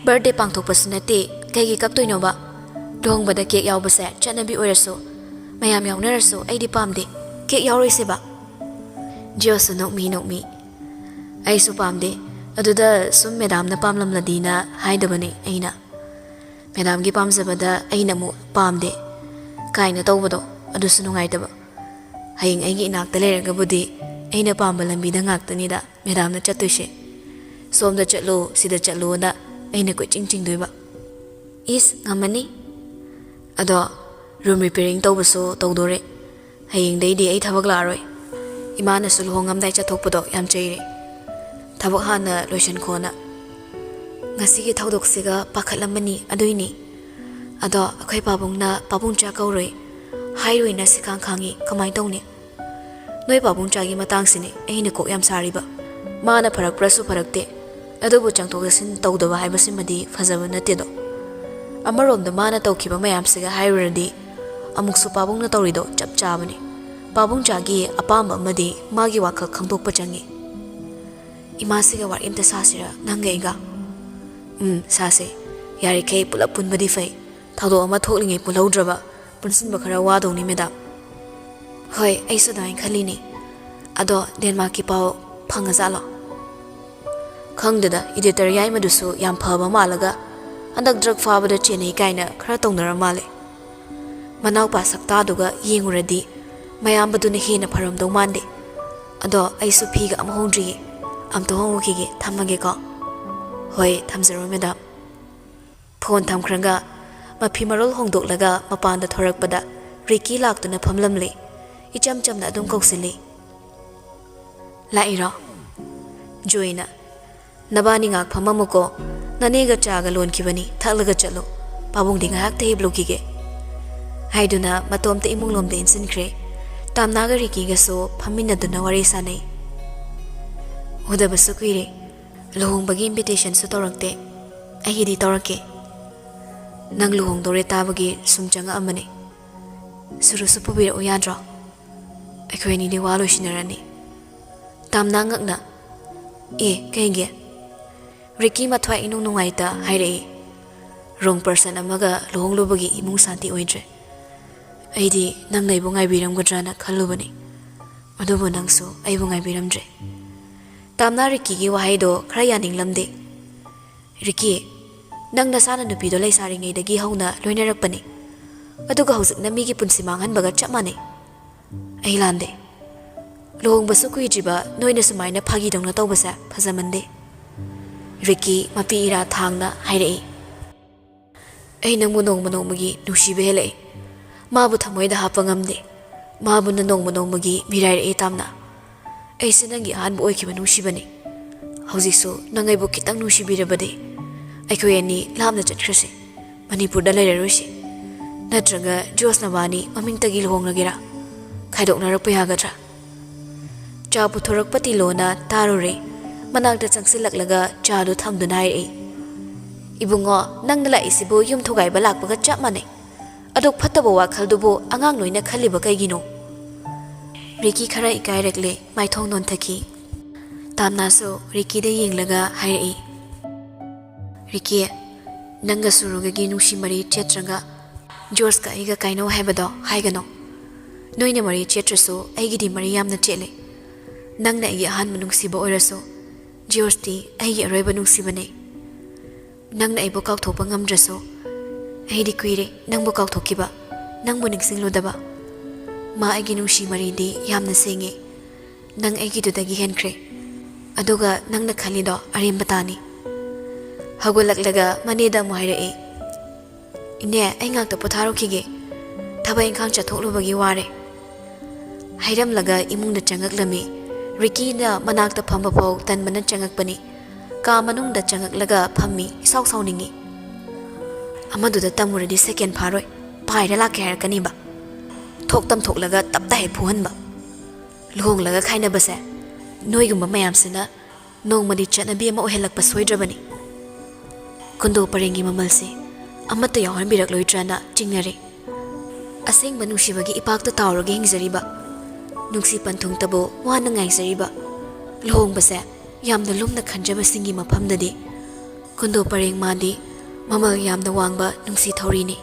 ꯕꯥꯔꯗꯦ ꯄꯥꯡꯊꯣꯛꯄꯁꯨ ꯅꯠꯇꯦ, ꯀꯩꯒꯤ ꯀꯛꯇꯣꯏꯅꯣꯕ? ꯂꯨꯍꯣꯡꯕꯗ ꯀꯦꯛ ꯌꯥꯎꯕꯁꯦ ꯆꯠꯅꯕꯤ ꯑꯣꯏꯔꯁꯨ, ꯃꯌꯥꯝ ꯌꯥꯎꯅꯔꯁꯨ ꯑꯩꯗꯤ ꯄꯥꯝꯗꯦ꯫ ꯀꯦꯛ ꯌꯥꯎꯔꯣꯏꯁꯦꯕ꯫ ꯖꯤꯑꯣꯁꯨ ꯅꯣꯛꯃꯤ ꯅꯣꯛꯃꯤ꯫ ꯑꯩꯁꯨ ꯄꯥꯝꯗꯦ꯫ ꯑꯗꯨꯗ ꯁꯨꯝ ꯃꯦꯗꯥꯝꯅ ꯄꯥꯝꯂꯝꯂꯗꯤꯅ ꯍꯥꯏꯗꯕꯅꯦ ꯑꯩꯅ꯫ ꯃꯦꯗꯥꯝꯒꯤ ꯄꯥꯝꯖꯕꯗ ꯑꯩꯅ ꯑꯃꯨꯛ ꯄꯥꯝꯗꯦ ꯀꯥꯏꯅ ꯇꯧꯕꯗꯣ, ꯑꯗꯨꯁꯨ ꯅꯨꯡꯉꯥꯏꯇꯕ꯫ ꯍꯌꯦꯡ ꯑꯩꯒꯤ ꯏꯅꯥꯛꯇ ꯂꯩꯔꯒꯕꯨꯗꯤ ꯑꯩꯅ ꯄꯥꯝꯕ ꯂꯝꯕꯤꯗ ꯉꯥꯛꯇꯅꯤꯗ ꯃꯦꯗꯥꯝꯅ ꯆꯠꯇꯣꯏꯁꯦ꯫ ꯁꯣꯝꯗ ꯆꯠꯂꯨ, ꯁꯤꯗ ꯆꯠꯂꯨꯅ ꯑꯩꯅ ꯀꯣꯏꯆꯤꯡ ꯆꯤꯡꯗꯣꯏꯕ꯫ ꯏꯁ, ꯉꯝꯃꯅꯤ꯫ ꯑꯗꯣ ꯔꯨꯝ ꯔꯤꯄꯤꯌꯥꯔꯤꯡ ꯇꯧꯕꯁꯨ ꯇꯧꯗꯣꯔꯦ꯫ ꯍꯌꯦꯡꯗꯩꯗꯤ ꯑꯩ ꯊꯕꯛ ꯂꯥꯛꯑꯔꯣꯏ꯫ ꯏꯃꯥꯅꯁꯨ ꯂꯨꯍꯣꯡꯉꯝꯗꯥꯏ ꯆꯠꯊꯣꯛꯄꯗꯣ ꯌꯥꯝ ꯆꯩꯔꯦ꯫ ꯊꯕꯛ ꯍꯥꯟꯅ ꯂꯣꯏꯁꯟꯈꯣꯅ꯫ ꯉꯁꯤꯒꯤ ꯊꯧꯗꯣꯛꯁꯤꯒ ꯄꯥꯈꯠꯂꯝꯃꯅꯤ, ꯑꯗꯨꯏꯅꯤ꯫ ꯑꯗꯣ ꯑꯩꯈꯣꯏ ꯄꯥꯕꯨꯡꯅ ꯄꯥꯕꯨꯡꯆꯥ ꯀꯧꯔꯣꯏ ꯍꯥꯏꯔꯣꯏꯅ ꯁꯤꯈꯥꯡ ꯈꯥꯡꯉꯤ, ꯀꯃꯥꯏ ꯇꯧꯅꯤ? ꯅꯣꯏ ꯄꯥꯕꯨꯡꯆꯥꯒꯤ ꯃꯇꯥꯡꯁꯤꯅꯦ ꯑꯩꯅ ꯀꯣꯛ ꯌꯥꯝ ꯁꯥꯔꯤꯕ꯫ ꯃꯥꯅ ꯐꯔꯛꯄ꯭ꯔꯁꯨ ꯐꯔꯛꯇꯦ, ꯑꯗꯨꯕꯨ ꯆꯪꯊꯣꯛ ꯆꯪꯁꯤꯟ ꯇꯧꯗꯕ ꯍꯥꯏꯕꯁꯤꯃꯗꯤ ꯐꯖꯕ ꯅꯠꯇꯦꯗꯣ꯫ ꯑꯃꯔꯣꯝꯗ ꯃꯥꯅ ꯇꯧꯈꯤꯕ ꯃꯌꯥꯝꯁꯤꯒ ꯍꯥꯏꯔꯨꯔꯗꯤ ꯑꯃꯨꯛꯁꯨ ꯄꯥꯕꯨꯡꯅ ꯇꯧꯔꯤꯗꯣ ꯆꯞ ꯆꯥꯕꯅꯤ꯫ ꯄꯥꯕꯨꯡꯆꯥꯒꯤ ꯑꯄꯥꯝꯕ ꯑꯃꯗꯤ ꯃꯥꯒꯤ ꯋꯥꯈꯜ ꯈꯪꯗꯣꯛꯄ ꯆꯪꯉꯤ꯫ ꯏꯃꯥꯁꯤꯒ ꯋꯥꯔꯤ ꯑꯝꯇ ꯁꯥꯁꯤꯔ, ꯅꯪꯒ ꯑꯩꯒ? ꯎꯝ, ꯁꯥꯁꯦ꯫ ꯌꯥꯔꯤꯈꯩ ꯄꯨꯂꯞ ꯄꯨꯟꯕꯗꯤ ꯐꯩ꯫ ꯊꯧꯗꯣꯛ ꯑꯃ ꯊꯣꯛꯂꯤꯉꯩ ꯄꯨꯜꯍꯧꯗ꯭ꯔꯕ ꯄꯨꯟꯁꯤꯟꯕ ꯈꯔ ꯋꯥꯗꯧꯅꯤ, ꯃꯦꯗꯥꯝ꯫ ꯍꯣꯏ, ꯑꯩꯁꯨ ꯑꯗꯨꯃꯥꯏꯅ ꯈꯜꯂꯤꯅꯦ꯫ ꯑꯗꯣ ꯗꯦꯟꯃꯥꯔꯛꯀꯤ ꯄꯥꯎ ꯐꯪꯉꯖꯥꯠꯂꯣ? ꯈꯪꯗꯦꯗ, ꯏꯗꯤꯇꯔ ꯌꯥꯏꯃꯗꯨꯁꯨ ꯌꯥꯝ ꯐꯕ ꯃꯥꯜꯂꯒ ꯍꯟꯗꯛ ꯗ꯭ꯔꯒ ꯐꯥꯕꯗ ꯆꯦꯟꯅꯩ ꯀꯥꯏꯅ ꯈꯔ ꯇꯧꯅꯔ ꯃꯥꯜꯂꯦ꯫ ꯃꯅꯥꯎꯄꯥ ꯁꯛꯇꯥꯗꯨꯒ ꯌꯦꯡꯉꯨꯔꯗꯤ ꯃꯌꯥꯝꯕꯗꯨꯅ ꯍꯦꯟꯅ ꯐꯔꯝꯗꯧ ꯃꯥꯟꯗꯦ꯫ ꯑꯗꯣ ꯑꯩꯁꯨ ꯐꯤꯒ ꯑꯃ ꯍꯣꯡꯗ꯭ꯔꯤꯌꯦ, ꯑꯝꯇ ꯍꯣꯡꯉꯨꯈꯤꯒꯦ, ꯊꯝꯃꯒꯦꯀꯣ꯫ ꯍꯣꯏ, ꯊꯝꯖꯔꯣ ꯃꯦꯗꯥꯝ꯫ ꯐꯣꯟ ꯊꯝꯈ꯭ꯔꯒ ꯃꯐꯤ ꯃꯔꯣꯜ ꯍꯣꯡꯗꯣꯛꯂꯒ ꯃꯄꯥꯟꯗ ꯊꯣꯔꯛꯄꯗ ꯔꯤꯀꯤ ꯂꯥꯛꯇꯨꯅ ꯐꯝꯂꯝꯂꯦ꯫ ꯏꯆꯝ ꯆꯝꯅ ꯑꯗꯨꯝ ꯀꯧꯁꯤꯜꯂꯤ꯫ "ꯂꯥꯛꯏꯔꯣ?" ꯖꯣꯏꯅ, "ꯅꯕꯥꯅꯤ ꯉꯥꯛ ꯐꯝꯃꯝꯃꯨꯀꯣ, ꯅꯅꯦꯒ ꯆꯥꯒ ꯂꯣꯟꯈꯤꯕꯅꯤ, ꯊꯛꯂꯒ ꯆꯠꯂꯨ, ꯄꯥꯕꯨꯡꯗꯤ ꯉꯥꯏꯍꯥꯛꯇ ꯍꯤꯞꯂꯨꯈꯤꯒꯦ" ꯍꯥꯏꯗꯨꯅ ꯃꯇꯣꯝꯇ ꯏꯃꯨꯡꯂꯣꯝꯗ ꯏꯟꯁꯤꯟꯈ꯭ꯔꯦ꯫ ꯇꯥꯝꯅꯥꯒ ꯔꯤꯀꯤꯒꯁꯨ ꯐꯝꯃꯤꯟꯅꯗꯨꯅ ꯋꯥꯔꯤ ꯁꯥꯟꯅꯩ꯫ "ꯎꯗꯕꯁꯨ ꯀꯨꯏꯔꯦ꯫ ꯂꯨꯍꯣꯡꯕꯒꯤ ꯏꯟꯚꯤꯇꯦꯁꯟꯁꯨ ꯇꯧꯔꯛꯇꯦ꯫ ꯑꯩꯒꯤꯗꯤ ꯇꯧꯔꯛꯀꯦ꯫ ꯅꯪ ꯂꯨꯍꯣꯡꯗꯧꯔꯦ ꯇꯥꯕꯒꯤ ꯁꯨꯝ ꯆꯪꯉꯛꯑꯝꯕꯅꯦ꯫ ꯁꯨꯔꯨꯁꯨ ꯄꯨꯕꯤꯔꯛꯎ ꯌꯥꯗ꯭ꯔꯣ? ꯑꯩꯈꯣꯏ ꯑꯅꯤꯗꯤ ꯋꯥ ꯂꯣꯏꯁꯤꯟꯅꯔꯅꯤ"꯫ ꯇꯥꯝꯅꯥ ꯉꯛꯅ, "ꯑꯦ, ꯀꯩꯒꯤ?" ꯔꯤꯀꯤ ꯃꯊ꯭ꯋꯥꯏ ꯏꯅꯨꯡ ꯅꯨꯡꯉꯥꯏꯇ ꯍꯥꯏꯔꯛꯏ꯫ "ꯔꯣꯡ ꯄꯔꯁꯟ ꯑꯃꯒ ꯂꯨꯍꯣꯡꯂꯨꯕꯒꯤ ꯏꯃꯨꯡ ꯁꯥꯟꯇꯤ ꯑꯣꯏꯗ꯭ꯔꯦ꯫ ꯑꯩꯗꯤ ꯅꯪꯅ ꯑꯩꯕꯨ ꯉꯥꯏꯕꯤꯔꯝꯒꯗ꯭ꯔꯅ ꯈꯜꯂꯨꯕꯅꯤ, ꯑꯗꯨꯕꯨ ꯅꯪꯁꯨ ꯑꯩꯕꯨ ꯉꯥꯏꯕꯤꯔꯝꯗ꯭ꯔꯦ"꯫ ꯇꯥꯝꯅꯥ ꯔꯤꯀꯤꯒꯤ ꯋꯥꯍꯩꯗꯣ ꯈꯔ ꯌꯥꯅꯤꯡꯂꯝꯗꯦ꯫ "ꯔꯤꯀꯤ, ꯅꯪ ꯅꯁꯥꯅ ꯅꯨꯄꯤꯗꯣ ꯂꯩꯁꯥꯔꯤꯉꯩꯗꯒꯤ ꯍꯧꯅ ꯂꯣꯏꯅꯔꯛꯄꯅꯤ, ꯑꯗꯨꯒ ꯍꯧꯖꯤꯛꯅ ꯃꯤꯒꯤ ꯄꯨꯟꯁꯤ ꯃꯥꯡꯍꯟꯕꯒ ꯆꯞ ꯃꯥꯟꯅꯩ꯫ ꯑꯩ ꯂꯥꯟꯗꯦ꯫ ꯂꯨꯍꯣꯡꯕꯁꯨ ꯀꯨꯏꯗ꯭ꯔꯤꯕ ꯅꯣꯏꯅ ꯁꯨꯃꯥꯏꯅ ꯐꯥꯒꯤꯗꯧꯅ ꯇꯧꯕꯁꯦ ꯐꯖꯃꯟꯗꯦ"꯫ ꯔꯤꯀꯤ ꯃꯄꯤ ꯏꯔꯥ ꯊꯥꯡꯅ ꯍꯥꯏꯔꯛꯏ꯫ "ꯑꯩ ꯅꯪꯕꯨ ꯅꯣꯡꯃ ꯅꯣꯡꯃꯒꯤ ꯅꯨꯡꯁꯤꯕ ꯍꯦꯜꯂꯛꯏ꯫ ꯃꯥꯕꯨ ꯊꯃꯣꯏꯗ ꯍꯥꯞꯄ ꯉꯝꯗꯦ꯫ ꯃꯥꯕꯨꯅ ꯅꯣꯡꯃ ꯅꯣꯡꯃꯒꯤ ꯃꯤꯔꯥꯏꯔꯛꯏ ꯇꯥꯝꯅꯥ꯫ ꯑꯩꯁꯦ ꯅꯪꯒꯤ ꯑꯍꯥꯟꯕ ꯑꯣꯏꯈꯤꯕ ꯅꯨꯡꯁꯤꯕꯅꯤ꯫ ꯍꯧꯖꯤꯛꯁꯨ ꯅꯪ ꯑꯩꯕꯨ ꯈꯤꯇꯪ ꯅꯨꯡꯁꯤꯕꯤꯔꯕꯗꯤ ꯑꯩꯈꯣꯏ ꯑꯅꯤ ꯂꯥꯞꯅ ꯆꯠꯈ꯭ꯔꯁꯤ꯫ ꯃꯅꯤꯄꯨꯔꯗ ꯂꯩꯔꯔꯣꯏꯁꯤ꯫ ꯅꯠꯇ꯭ꯔꯒ ꯖꯣꯁ ꯅꯕꯥꯅꯤ ꯃꯃꯤꯡꯇꯒꯤ ꯂꯨꯍꯣꯡꯂꯒꯦꯔꯥ? ꯈꯥꯏꯗꯣꯛꯅꯔꯛꯄ ꯌꯥꯒꯗ꯭ꯔꯥ?" ꯆꯥ ꯄꯨꯊꯣꯔꯛꯄ ꯇꯤꯂꯣꯅ ꯇꯥꯔꯨꯔꯦ꯫ ꯃꯅꯥꯛꯇ ꯆꯪꯁꯤꯜꯂꯛꯂꯒ ꯆꯥꯗꯨ ꯊꯝꯗꯨꯅ ꯍꯥꯏꯔꯛꯏ꯫ "ꯏꯕꯨꯡꯉꯣ, ꯅꯪꯅ ꯂꯥꯛꯏꯁꯤꯕꯨ ꯌꯨꯝ ꯊꯨꯒꯥꯏꯕ ꯂꯥꯛꯄꯒ ꯆꯞ ꯃꯥꯟꯅꯩ꯫ ꯑꯗꯨꯛ ꯐꯠꯇꯕ ꯋꯥꯈꯜꯗꯨꯕꯨ ꯑꯉꯥꯡ ꯂꯣꯏꯅ ꯈꯜꯂꯤꯕ ꯀꯩꯒꯤꯅꯣ?" ꯔꯤꯀꯤ ꯈꯔ ꯏꯀꯥꯏꯔꯛꯂꯦ, ꯃꯥꯏꯊꯣꯡ ꯅꯣꯟꯊꯈꯤ꯫ ꯇꯥꯝꯅꯥꯁꯨ ꯔꯤꯀꯤꯗ ꯌꯦꯡꯂꯒ ꯍꯥꯏꯔꯛꯏ, "ꯔꯤꯀꯤ, ꯅꯪꯒ ꯁꯨꯔꯨꯒꯒꯤ ꯅꯨꯡꯁꯤ ꯃꯔꯤ ꯆꯦꯠꯇ꯭ꯔꯒ ꯖꯣꯔꯖꯀ ꯑꯩꯒ ꯀꯥꯏꯅꯧ ꯍꯥꯏꯕꯗꯣ ꯍꯥꯏꯒꯅꯣ꯫ ꯅꯣꯏꯅ ꯃꯔꯤ ꯆꯦꯠꯇ꯭ꯔꯁꯨ ꯑꯩꯒꯤꯗꯤ ꯃꯔꯤ ꯌꯥꯝꯅ ꯆꯦꯠꯂꯦ꯫ ꯅꯪꯅ ꯑꯩꯒꯤ ꯑꯍꯥꯟꯕ ꯅꯨꯡꯁꯤꯕ ꯑꯣꯏꯔꯁꯨ ꯖꯣꯔꯖꯇꯤ ꯑꯩꯒꯤ ꯑꯔꯣꯏꯕ ꯅꯨꯡꯁꯤꯕꯅꯦ꯫ ꯅꯪꯅ ꯑꯩꯕꯨ ꯀꯥꯎꯊꯣꯛꯄ ꯉꯝꯗ꯭ꯔꯁꯨ ꯑꯩꯗꯤ ꯀꯨꯏꯔꯦ ꯅꯪꯕꯨ ꯀꯥꯎꯊꯣꯛꯈꯤꯕ, ꯅꯪꯕꯨ ꯅꯤꯡꯁꯤꯡꯂꯨꯗꯕ꯫ ꯃꯥ ꯑꯩꯒꯤ ꯅꯨꯡꯁꯤ ꯃꯔꯤꯗꯤ ꯌꯥꯝꯅ ꯁꯦꯡꯉꯦ꯫ ꯅꯪ ꯑꯩꯒꯤꯗꯨꯗꯒꯤ ꯍꯦꯟꯈ꯭ꯔꯦ꯫ ꯑꯗꯨꯒ ꯅꯪꯅ ꯈꯜꯂꯤꯗꯣ ꯑꯔꯦꯝꯕ ꯇꯥꯅꯤ꯫ ꯍꯧꯒꯠꯂꯛꯂꯒ ꯃꯅꯦꯗ ꯑꯃꯨꯛ ꯍꯥꯏꯔꯛꯑꯦ, "ꯏꯅꯦ, ꯑꯩ ꯉꯥꯛꯇ ꯄꯣꯊꯥꯔꯨꯈꯤꯒꯦ꯫ ꯊꯕꯛ ꯏꯪꯈꯥꯡ ꯆꯠꯊꯣꯛꯂꯨꯕꯒꯤ ꯋꯥꯔꯦ"꯫ ꯍꯥꯏꯔꯝꯂꯒ ꯏꯃꯨꯡꯗ ꯆꯪꯉꯛꯂꯝꯃꯤ꯫ ꯔꯤꯀꯤꯅ ꯃꯅꯥꯛꯇ ꯐꯝꯕ ꯐꯥꯎ ꯇꯟꯕꯅ ꯆꯪꯉꯛꯄꯅꯤ꯫ ꯀꯥ ꯃꯅꯨꯡꯗ ꯆꯪꯉꯛꯂꯒ ꯐꯝꯃꯤ, ꯏꯁꯥꯎ ꯁꯥꯎꯅꯤꯡꯉꯤ꯫ ꯑꯃꯗꯨꯗ ꯇꯝꯃꯨꯔꯗꯤ ꯁꯦꯀꯦꯟ ꯐꯥꯔꯣꯏ, ꯄꯥꯏꯔ ꯂꯥꯛꯀꯦ ꯍꯥꯏꯔꯛꯀꯅꯤꯕ꯫ ꯊꯣꯛ ꯇꯝꯊꯣꯛꯂꯒ ꯇꯞꯇ ꯍꯦꯛ ꯐꯨꯍꯟꯕ꯫ ꯂꯨꯍꯣꯡꯂꯒ ꯈꯥꯏꯅꯕꯁꯦ ꯅꯣꯏꯒꯨꯝꯕ ꯃꯌꯥꯝꯁꯤꯅ ꯅꯣꯡꯃꯗꯤ ꯆꯠꯅꯕꯤ ꯑꯃ ꯑꯣꯏꯍꯜꯂꯛꯄ ꯁꯣꯏꯗ꯭ꯔꯕꯅꯤ꯫ ꯀꯨꯟꯗꯣ ꯄꯔꯦꯡꯒꯤ ꯃꯃꯜꯁꯦ ꯑꯃꯠꯇ ꯌꯥꯎꯍꯟꯕꯤꯔꯛꯂꯣꯏꯗ꯭ꯔꯅ ꯆꯤꯡꯅꯔꯦ꯫ ꯑꯁꯦꯡꯕ ꯅꯨꯡꯁꯤꯕꯒꯤ ꯏꯄꯥꯛꯇ ꯇꯥꯎꯔꯒ ꯍꯤꯡꯖꯔꯤꯕ, ꯅꯨꯡꯁꯤ ꯄꯟꯊꯨꯡꯇꯕꯨ ꯋꯥꯅ ꯉꯥꯏꯖꯔꯤꯕ, ꯂꯨꯍꯣꯡꯕꯁꯦ ꯌꯥꯝꯅ ꯂꯨꯝꯅ ꯈꯟꯖꯕꯁꯤꯡꯒꯤ ꯃꯐꯝꯗꯗꯤ ꯀꯨꯟꯗꯣ ꯄꯔꯦꯡ ꯃꯥꯗꯤ ꯃꯃꯜ ꯌꯥꯝꯅ ꯋꯥꯡꯕ ꯅꯨꯡꯁꯤ ꯊꯧꯔꯤꯅꯤ꯫